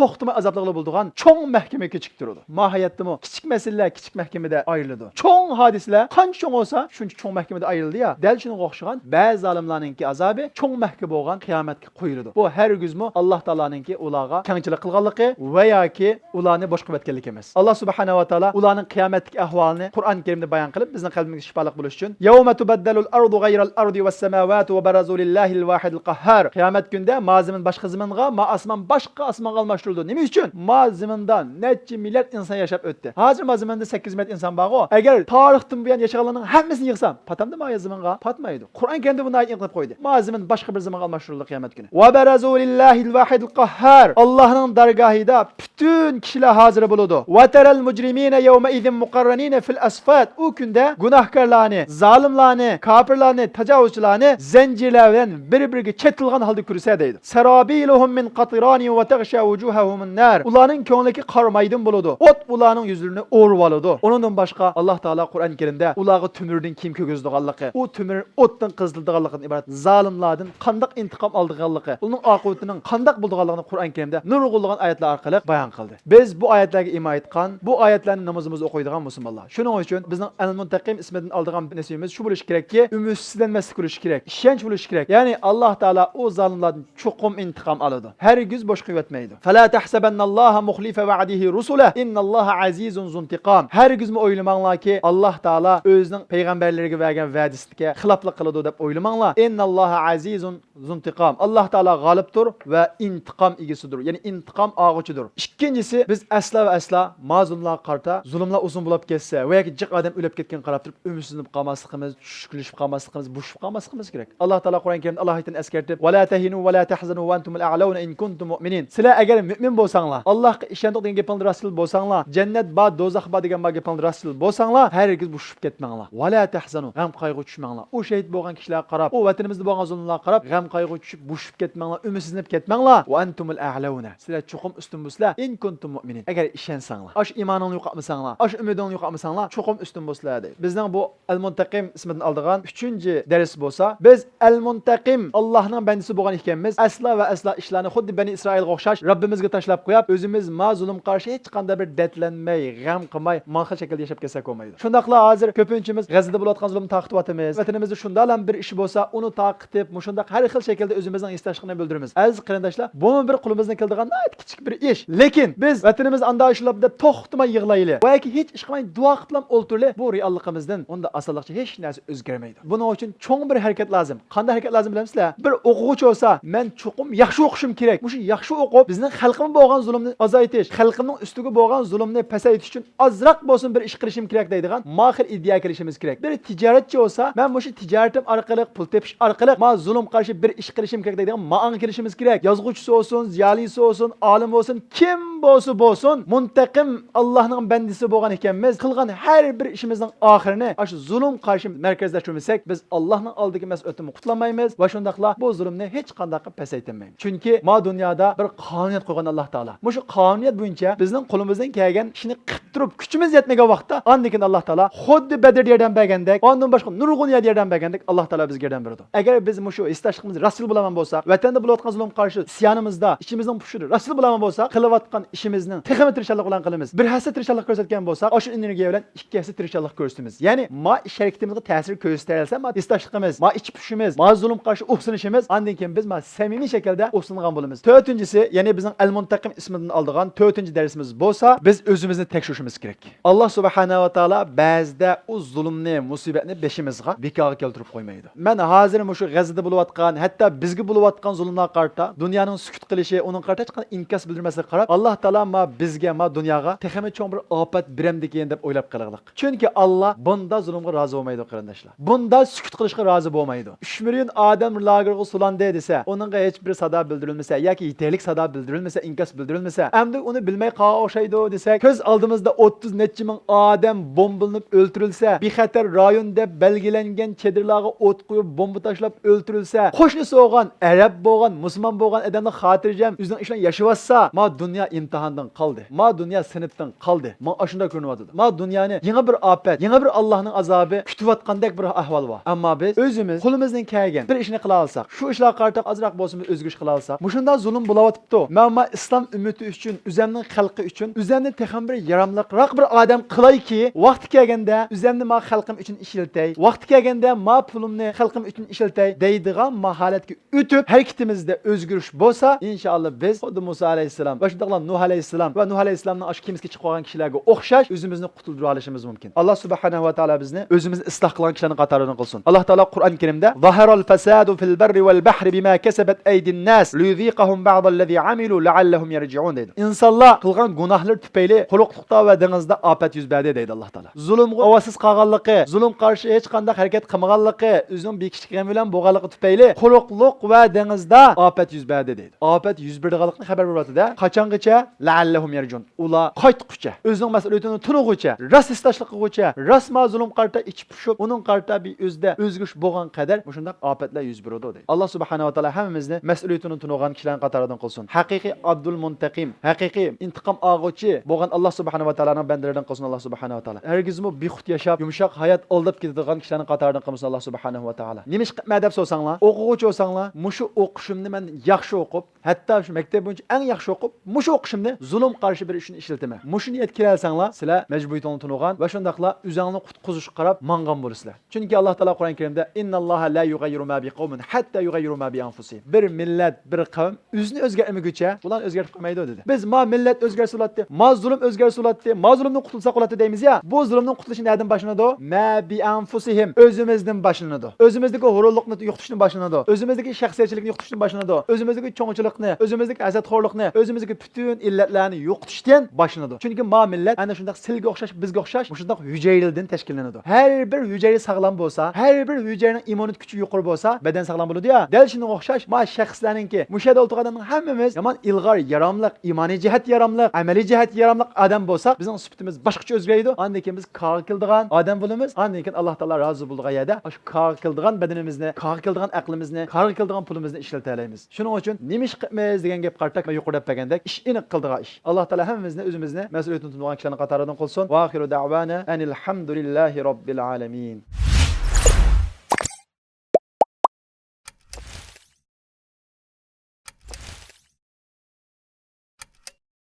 توختىماي ئازابلىغىلى بولىدىغان چوڭ مەھكىمىگە كېچىكتۈرىدۇ. ماھىيەتتىمۇ كىچىك مەسىلىلەر كىچىك مەھكىمىدە ئايرىلىدۇ. چوڭ ھادىسىلەر قانچە چوڭ بولسا، شۇنچە چوڭ مەھكىمىدە ئايرىلىدۇ يا. دەل شۇنىڭغا ئوخشىغان بەزى زالىملارنىڭكى ئازابى چوڭ مەھكىمە بولغان قىيامەتكە قويۇلىدۇ. بۇ ھەرگىزمۇ ئاللا تائالانىڭكى ئۇلارغا كەڭچىلىك قىلغانلىقى ۋە ياكى ئۇلارنى بوشقا ئەۋەتكەنلىكى ئەمەس. ئاللا سۇبھانەھۇ ۋە تائالا ئۇلارنىڭ قىيامەتتىكى ئەھۋالىنى قۇرئان كەرىمدە بايان قىلىپ، بىزنىڭ قەلبىمىزگە شىپالىق بولۇشى ئۈچۈن، يَوْمَ تُبَدَّلُ الْأَرْضُ غَيْرَ الْأَرْضِ وَالسَّمَاوَاتُ وَبَرَزُوا لِلَّهِ الْوَاحِدِ الْقَهَّارِ. قىيامەت كۈندە ما زېمىن باشقا زېمىنغا، ما ئاسمان باشقا ئاسمانغا ئالماشتۇرۇلىدۇ. نېمە ئۈچۈن؟ ما زېمىندا نەچچە مىليارد ئىنسان ياشاپ ئۆتتى. ھازىر ما زېمىندا سەككىز مىليارد ئىنسان بارغۇ. ئەگەر تارىختىن بۇيان ياشىغانلارنىڭ ھەممىسىنى يىغسام، پاتامدۇ ما زېمىنغا؟ پاتمايدۇ. قۇرئان كەرىمدە بۇنى ئېنىق دەپ قويدى. ما زېمىن باشقا بىر زېمىنغا ئالماشتۇرۇلىدۇ قىيامەت كۈنى. وَبَرَزُوا لِلَّهِ الْوَاحِدِ الْقَهَّارِ. ئاللانىڭ دەرگاھىدا پۈتۈن كىشىلەر ھازىر بولىدۇ. وَتَرَى الْمُجْرِمِينَ يَوْمَئِذٍ مُقَرَّنِينَ فِي الْأَصْفَادِ. ئۇ كۈندە گۇناھكارلارنى، زالىملارنى، كاپىرلارنى، تاجاۋۇزچىلارنى زەنجىرلەر بىلەن بىر-بىرىگە چېتىلغان ھالدا كۆرىسەن دەيدۇ. سَرَابِيلُهُم مِّن قَطِرَانٍ وَتَغْشَىٰ وُجُوهَهُمُ النَّارُ. ئۇلارنىڭ كۆڭلىكى قارا مايدىن بولىدۇ. ئوت ئۇلارنىڭ يۈزلىرىنى ئورۇۋالىدۇ. ئۇنىڭدىن باشقا، ئاللا تائالا قۇرئان كەرىمدە ئۇلارغا تۆمۈردىن كىيىم كىيگۈزىدىغانلىقى، ئۇ تۆمۈر ئوتتىن قىزىتىلىدىغانلىقىدىن ئىبارەت زالىملاردىن قانداق ئىنتىقام ئالىدىغانلىقى، ئۇنىڭ ئاقىۋىتىنىڭ قانداق بولىدىغانلىقىنى قۇرئان كەرىمدە نۇرغۇنلىغان ئايەتلەر ئارقىلىق بايان قىلدى. بىز بۇ ئايەتلەرگە ئىمان ئېيتقان، بۇ ئايەتلەرنى نامىزىمىزدا ئوقۇيدىغان مۇسۇلمانلار. شۇنىڭ ئۈچۈن بىزنىڭ ئەل مۇنتەقىم ئىسمىدىن ئالىدىغان نەسىھىمىز شۇ بولۇشى كېرەككى، ئۈمىدسىزلەنمەسلىك بولۇشى كېرەك، ئىشەنچ بولۇشى كېرەك. يەنى ئاللا تائالا ئۇ زالىملاردىن چوقۇم ئىنتىقام ئالىدۇ. ھەرگىز بوش قويۇۋەتمەيدۇ. فَلَا تَحْسَبَنَّ اللَّهَ مُخْلِفَ وَعْدِهِ رُسُلَهُ إِنَّ اللَّهَ عَزِيزٌ ذُو انْتِقَامٍ. ھەرگىزمۇ ئويلىماڭلاركى، ئاللا تائالا ئۆزىنىڭ پەيغەمبەرلىرىگە بەرگەن ۋەدىسىگە خىلاپلىق قىلىدۇ دەپ ئويلىماڭلار. إِنَّ اللَّهَ عَزِيزٌ ذُو انْتِقَامٍ. ئاللا تائالا غالىبتۇر ۋە ئىنتىقام ئىگىسىدۇر، يەنى ئىنتىقام ئالغۇچىدۇر. ئىككىنچىسى، بىز ئەسلا ۋە ئەسلا ما زۇلۇملارغا قارىتا، زۇلۇملار ئۇزۇن بولۇپ كەتسە ۋە ياكى جىق ئادەم ئۆلۈپ كەتكەنگە قاراپ تۇرۇپ ئۈمىدسىزلىنىپ قالماسلىقىمىز، چۈشكۈنلىشىپ قالماسلىقىمىز، بوشىشىپ قالماسلىقىمىز كېرەك. ئاللا تائالا قۇرئان كەرىمدە ئالاھىدە ئەسكەرتىپ، وَلَا تَهِنُوا وَلَا تَحْزَنُوا وَأَنْتُمُ الْأَعْلَوْنَ إِنْ كُنْتُم مُؤْمِنِينَ. سىلەر ئەگەر مۆمىن بولساڭلار، ئاللاغا ئىشەندۇق دېگەن گېپىڭدە راستچىل بولساڭلار، جەننەت بار، دوزاخ بار دېگەن ما گېپىڭدە راستچىل بولساڭلار، ھەرگىز بوشىشىپ كەتمەڭلار. وَلَا تَحْزَنُوا، غەم قايغۇ چۈشمەڭلار. ئۇ شېھىت بولغان كىشىلەرگە قاراپ، ئۇ ۋەتىنىمىزدە بولغان زۇلۇملارغا قاراپ غەم قايغۇ چۈشۈپ بوشىشىپ كەتمەڭلار، ئۈمىدسىزلىنىپ كەتمەڭلار. وَأَنْتُمُ الْأَعْلَوْنَ. سىلەر چوقۇم ئۈستۈن بولىسىلەر، إِنْ كُنْتُم مُؤْمِنِينَ. ئەگەر ئىشەنسەڭلار، ئاشۇ ئىمانىڭنى يوقاتمىساڭلار، ئاشۇ ئۈمىدىڭنى يوقاتمىساڭلار، چوقۇم ئۈستۈن بولىسىلەر دەيدۇ. بىزنىڭ بۇ ئەل مۇنتەقىم ئىسمىدىن ئالىدىغان ئۈچىنچى دەرس بولسا، بىز ئەل مۇنتەقىم، ئاللاھنىڭ بەندىسى بولغان ئىكەنمىز. ئەسلا ۋە ئەسلا ئىشلارنى خۇددى بەنى ئىسرائىلغا ئوخشاش رەببىمىزگە تاشلاپ قويۇپ، ئۆزىمىز ما زۇلۇمغا قارشى ھېچقانداق بىر دەردلەنمەي، غەم قىلماي، ماڭا خىل شەكىلدە ياشاپ كەتسەك بولمايدۇ. شۇنداقلا ھازىر كۆپىنچىمىز غەززىدە بولۇۋاتقان زۇلۇمنى تارقىتىۋاتىمىز. ۋەتىنىمىزدە شۇنداقلا بىر ئىش بولسا، ئۇنى تارقىتىپ، مۇشۇنداق ھەر خىل شەكىلدە ئۆزىمىزنىڭ ھېسداشلىقىنى بىلدۈرىمىز. ئەزىز قېرىنداشلار، بۇمۇ بىر قولىمىزدىن كېلىدىغان ناھايىتى كىچىك بىر ئىش. لېكىن بىز ۋەتىنىمىز ئاندا ئاشۇنداق دەپ توختىماي يىغلايلى ۋە ياكى ھېچ ئىش قىلماي دۇئا قىلىپلا ئولتۇرىلى، بۇ رېئاللىقىمىزدىن ئۇنداق ئاسانلىقچە ھېچ نەرسە ئۆزگەرمەيدۇ. بۇنىڭ ئۈچۈن چوڭ بىر ھەرىكەت لازىم. قانداق ھەرىكەت لازىم بىلەمسىلەر؟ بىر ئوقۇغۇچى بولسا، مەن چوقۇم ياخشى ئوقۇشۇم كېرەك. مۇشۇ ياخشى ئوقۇپ، بىزنىڭ خەلقىمىز بولغان زۇلۇمنى ئازايتىش، خەلقىمنىڭ ئۈستىگە بولغان زۇلۇمنى پەسەيتىش ئۈچۈن ئازراق بولسۇن بىر ئىش قىلىشىم كېرەك دەيدىغان ما خىل ئىدىيەگە كېلىشىمىز كېرەك. بىر تىجارەتچى بولسا، مەن مۇشۇ تىجارىتىم ئارقىلىق پۇل تېپىش ئارقىلىق ما زۇلۇمغا قارشى بىر ئىش قىلىشىم كېرەك دەيدىغان مائاڭغا كېلىشىمىز كېرەك. يازغۇچىسى بولسۇن، زىيالىيسى بولسۇن، ئالىم بولسۇن، كىم بولسا بولسۇن، مۇنتەقىم ئاللاھنىڭ بەندىسى بولغان ئىكەنمىز. قىلغان ھەر بىر ئىشىمىزنىڭ ئاخىرىنى ئاشۇ زۇلۇمغا قارشى مەركەزلەشتۈرمىسەك، بىز ئاللاھنىڭ ئالدىدىكى مەسئۇلىيەتتىن قۇتۇلالمايمىز ۋە شۇنداقلا بۇ زۇلۇمنى ھېچقانداق قىلىپ پەسەيتەلمەيمىز. چۈنكى ما دۇنيادا بىر قانۇنىيەت قويغان ئاللاھ تائالا. مۇشۇ قانۇنىيەت بويىچە بىزنىڭ قولىمىزدىن كەلگەن ئىشنى قىلىپ تۇرۇپ، كۈچىمىز يەتمىگەن ۋاقىتتا، ئاندىن كېيىن ئاللاھ تائالا خۇددى بەدرىدە ياردەم بەرگەندەك، ئاندىن باشقا نۇرغۇن يەردە ياردەم بەرگەندەك ئاللاھ تائالا بىزگە ياردەم بېرىدۇ. ئەگەر بىز مۇشۇ ھېسداشلىقىمىزنى راستچىل بولامان بولساق، ۋەتەندە بولۇۋاتقان زۇلۇمغا قارشى ئىسيانىمىزدا ئىچىمىزنىڭ پۇشۇرى راستچىل بولامان بولساق، قىلىۋاتقان ئىشىمىزنىڭ تېخىمۇ تىرىشچانلىق بىلەن قىلىمىز. بىر ھەسسە تىرىشچانلىق كۆرسەتكەن بولساق، ئاشۇ ئېنېرگىيە بىلەن ئىككى ھەسسە تىرىشچانلىق كۆرسىتىمىز. يەنى ما ئىش ھەرىكىتىمىزگە تەسىر كۆرسىتەلىسە، ما ھېسداشلىقىمىز، ما ئىچ پۇشۇمىز، ما زۇلۇمغا قارشى ئۇھسىنىشىمىز، ئاندىن كېيىن بىز ما سەمىمىي شەكىلدە ئۇھسىنغان بولىمىز. تۆتىنچىسى، يەنى بىزنىڭ ئەل مۇنتەقىم ئىسمىدىن ئالىدىغان تۆتىنچى دەرسىمىز بولسا، بىز ئۆزىمىزنى تەكشۈرۈشىمىز كېرەك. ئاللا سۇبھانەھۇ ۋە تائالا بەزىدە ئۇ زۇلۇمنى، مۇسىبەتنى بېشىمىزغا بىكارغا كەلتۈرۈپ قويمايدۇ. مەن ھازىر مۇشۇ غەززىدە بولۇۋاتقان، ھەتتا بىزگە بولۇۋاتقان زۇلۇملارغا قارىتا دۇنيانىڭ سۈكۈت قىلىشى، ئۇنىڭغا قارىتا ھېچقانداق ئىنكاس بىلدۈرمەسلىكىگە قاراپ، ئاللا تائالا ما بىزگە، ما دۇنياغا تېخىمۇ چوڭ بىر ئاپەت بېرەمدىكىن دەپ ئويلاپ قېلىغلىق. چۈنكى ئاللا بۇندا زۇلۇمغا رازى بولمايدۇ، قېرىنداشلار. بۇندا سۈكۈت قىلىشقا رازى بولمايدۇ. ئۈچ مىليون ئادەم لاگېرغا سولانىدۇ دېسە، ئۇنىڭغا ھېچ بىر سادا بىلدۈرۈلمىسە ياكى يېتەرلىك سادا بىلدۈرۈلمىسە، ئىنكاس بىلدۈرۈلمىسە، ئەمدى ئۇنى بىلمەي قالغان ئوخشايدۇ دېسەك، كۆز ئالدىمىزدا ئوتتۇز نەچچە مىڭ ئادەم بومبىلىنىپ ئۆلتۈرۈلسە، بىخەتەر رايون دەپ بەلگىلەنگەن چېدىرلارغا ئوت قويۇپ، بومبا تاشلاپ ئۆلتۈرۈلسە، قوشنىسى بولغان، ئەرەب بولغان، مۇسۇلمان بولغان ئادەملەر خاتىرجەم ئۆزىنىڭ ئىشىنى ياشىۋاتسا، ما دۇنيا ئىمتىھاندىن قالدى. ما دۇنيا سىنىپتىن قالدى. ماڭا ئاشۇنداق كۆرۈنۈۋاتىدۇ. ما دۇنيانى يېڭى بىر ئاپەت، يېڭى بىر ئاللاھنىڭ ئازابى كۈتۈۋاتقاندەك بىر ئەھۋال بار. ئەمما بىز ئۆزىمىز قولىمىزدىن كەلگەن بىر ئىشنى قىلالىساق، شۇ ئىشلارغا قارىتا ئازراق بولسىمۇ ئۆزگىرىش قىلالىساق، مۇشۇنداق زۇلۇم بولاۋاتىپتۇ. مەن ما ئىسلام ئۈممىتى ئۈچۈن، ئۆزەمنىڭ خەلقى ئۈچۈن، ئۆزەمنى تېخىمۇ بىر ياراملىقراق بىر ئادەم قىلايكى، ۋاقتى كەلگەندە ئۆزەمنى ما خەلقىم ئۈچۈن ئىشلىتەي، ۋاقتى كەلگەندە ما پۇلۇمنى خەلقىم ئۈچۈن ئىشلىتەي دەيدىغان ما ھالەتكە ئۆتۈپ، ھەرىكىتىمىزدە ئۆزگىرىش بولسا، ئىنشائاللا بىز خۇددى مۇسا ئەلەيھىسسالام ۋە شۇنداقلا نۇھ ئەلەيھىسسالام ۋە نۇھ ئەلەيھىسسالامنىڭ ئاشۇ كېمىسىگە چىقىپ قالغان كىشىلەرگە ئوخشاش ئۆزىمىزنى قۇتۇلدۇرۇۋېلىشىمىز مۇمكىن. ئاللا سۇبھانەھۇ ۋە تائالا بىزنى ئۆزىمىزنى ئىسلاھ قىلغان كىشىلەرنىڭ قاتارىدىن قىلسۇن. ئاللا تائالا قۇرئان كەرىمدە، ظهر الفساد في البر والبحر بما كسبت أيدي الناس ليذيقهم بعض الذي عملوا لعلهم يرجعون دەيدۇ. ئىنسانلار قىلغان گۇناھلىرى تۈپەيلى قۇرۇقلۇقتا ۋە دېڭىزدا ئاپەت يۈز بەردى دەيدۇ ئاللا تائالا. زۇلۇمغا ئاۋازسىز قالغانلىقى، زۇلۇم قارشى ھېچقانداق ھەرىكەت قىلمىغانلىقى، ئۆزىنىڭ بىكىشىلىك غېمى بىلەن بولغانلىقى تۈپەيلى قۇرۇقلۇق ۋە دېڭىزدا ئاپەت يۈز بەردى دەيدۇ. ئاپەت يۈز بېرىدىغانلىقىنى خەۋەر بېرىۋاتىدۇ. قاچانغىچە؟ لەئەللەھۇم يەرجۇن. ئۇلار قايتقۇچە، ئۆزىنىڭ مەسئۇلىيىتىنى تونۇغۇچە، راست ھېسداشلىق قىلغۇچە، راست ما زۇلۇم قارىتا ئىچ پۇشۇپ، ئۇنىڭ قارىتا بىر ئۆزىدە ئۆزگىرىش بولغان قەدەر مۇشۇنداق ئاپەتلەر يۈز بېرىدۇ دەيدۇ. ئاللا سۇبھانەھۇ ۋە تائالا ھەممىمىزنى مەسئۇلىيىتىنى تونۇغان كىشىلەرنىڭ قاتارىدىن قىلسۇن. ھەقىقىي ئابدۇل مۇنتەقىم، ھەقىقىي ئىنتىقام ئالغۇچى بولغان ئاللا سۇبھانەھۇ ۋە تائالانىڭ بەندىلىرىدىن قىلسۇن ئاللا سۇبھانەھۇ ۋە تائالا. ھەرگىزمۇ بىخۇد ياشاپ، يۇمشاق ھايات ئالداپ كېتىدىغان كىشىلەرنىڭ قاتارىدىن قىلمىسۇن ئاللا سۇبھانەھۇ ۋە تائالا. نېمە ئىش قىلىپ مەن دەپ سورىساڭلار، ئوقۇغۇچى بولساڭلار، مۇشۇ ئوقۇشۇمنى مەن ياخشى ئوقۇپ، ھەتتا شۇ مەكتەپ بويىچە ئەڭ ياخشى ئوقۇپ، مۇشۇ ئوقۇشۇمنى زۇلۇم قارشى بىر ئۈچۈن ئىشلىتىمەن. مۇشۇ نىيەتكە كېلەلىسەڭلار، سىلەر مەجبۇرىيىتىڭلارنى تونۇغان ۋە شۇنداقلا ئۆزۈڭلارنى قۇتقۇزۇشقا قاراپ ماڭغان بولىسىلەر. چۈنكى ئاللا تائالا قۇرئان كەرىمدە، إن الله لا يغير ما بقوم حتى يغيروا ما بأنفسهم. بىر مىللەت، بىر قەۋم ئۆزىنى ئۆزگەرتمىگۈچە ئۇلارنى ئۆزگەرتىپ قويمايدۇ دېدى. بىز ما مىللەت ئۆزگەرسە بولاتتى، ما زۇلۇم ئۆزگەرسە بولاتتى، ما زۇلۇمدىن قۇتۇلساق بولاتتى دەيمىز يا. بۇ زۇلۇمدىن قۇتۇلۇش نەدىن باشلىنىدۇ؟ ما بأنفسهم. ئۆزىمىزدىن باشلىنىدۇ. ئۆزىمىزدىكى ھۇرۇنلۇقنى يوقىتىشتىن باشلىنىدۇ. ئۆزىمىزدىكى شەخسىيەتچىلىكنى يوقىتىشتىن باشلىنىدۇ. ئۆزىمىزدىكى چوڭچىلىقنى، ئۆزىمىزدىكى ھەسەتخورلۇقنى، ئۆزىمىزدىكى پۈتۈن ئىللەتلەرنى يوقىتىشتىن باشلىنىدۇ. چۈنكى ما مىللەت ئەنە شۇنداق سىلگە ئوخشاش، بىزگە ئوخشاش مۇشۇنداق ھۈجەيرىلەردىن تەشكىللىنىدۇ. ھەر بىر ھۈجەيرە ساغلام بولسا، ھەر بىر ھۈجەيرىنىڭ ئىممۇنىتېت كۈچى يۇقىرى بولسا، بەدەن ساغلام بولىدۇ يا. دەل شۇنىڭغا ئوخشاش، ما شەخسلەرنىڭكى، مۇشۇ يەردە ئولتۇرغان ئادەمنىڭ ھەممىمىز يامان ئىلغار ياراملىق، ئىمانىي جەھەتتە ياراملىق، ئەمەلىي جەھەتتە ياراملىق ئادەم بولساق، بىزنىڭ سۈپىتىمىز باشقىچە ئۆزگىرىدۇ. ئاندىن كېيىن بىز كارغا كېلىدىغان ئادەم بولىمىز. ئاندىن كېيىن ئاللا تائالا رازى بولىدىغان يەردە ئاشۇ كارغا كېلىدىغان بەدىنىمىزنى، كارغا كېلىدىغان ئەقلىمىزنى، كارغا كېلىدىغان پۇلىمىزنى ئىشلىتەلەيمىز. شۇنىڭ ئۈچۈن نېمە ئىش قىلىمىز دېگەن گەپ قارىتا مەن يۇقىرىدا دەپ بەرگەندەك ئىش ئېنىق قىلىدىغان ئىش. ئاللا تائالا ھەممىمىزنى ئۆزىمىزنى مەسئۇلىيىتىنى تونۇغان كىشىلەرنىڭ قاتارىدىن قىلسۇن. وآخر دعوانا أن الحمد لله رب العالمين.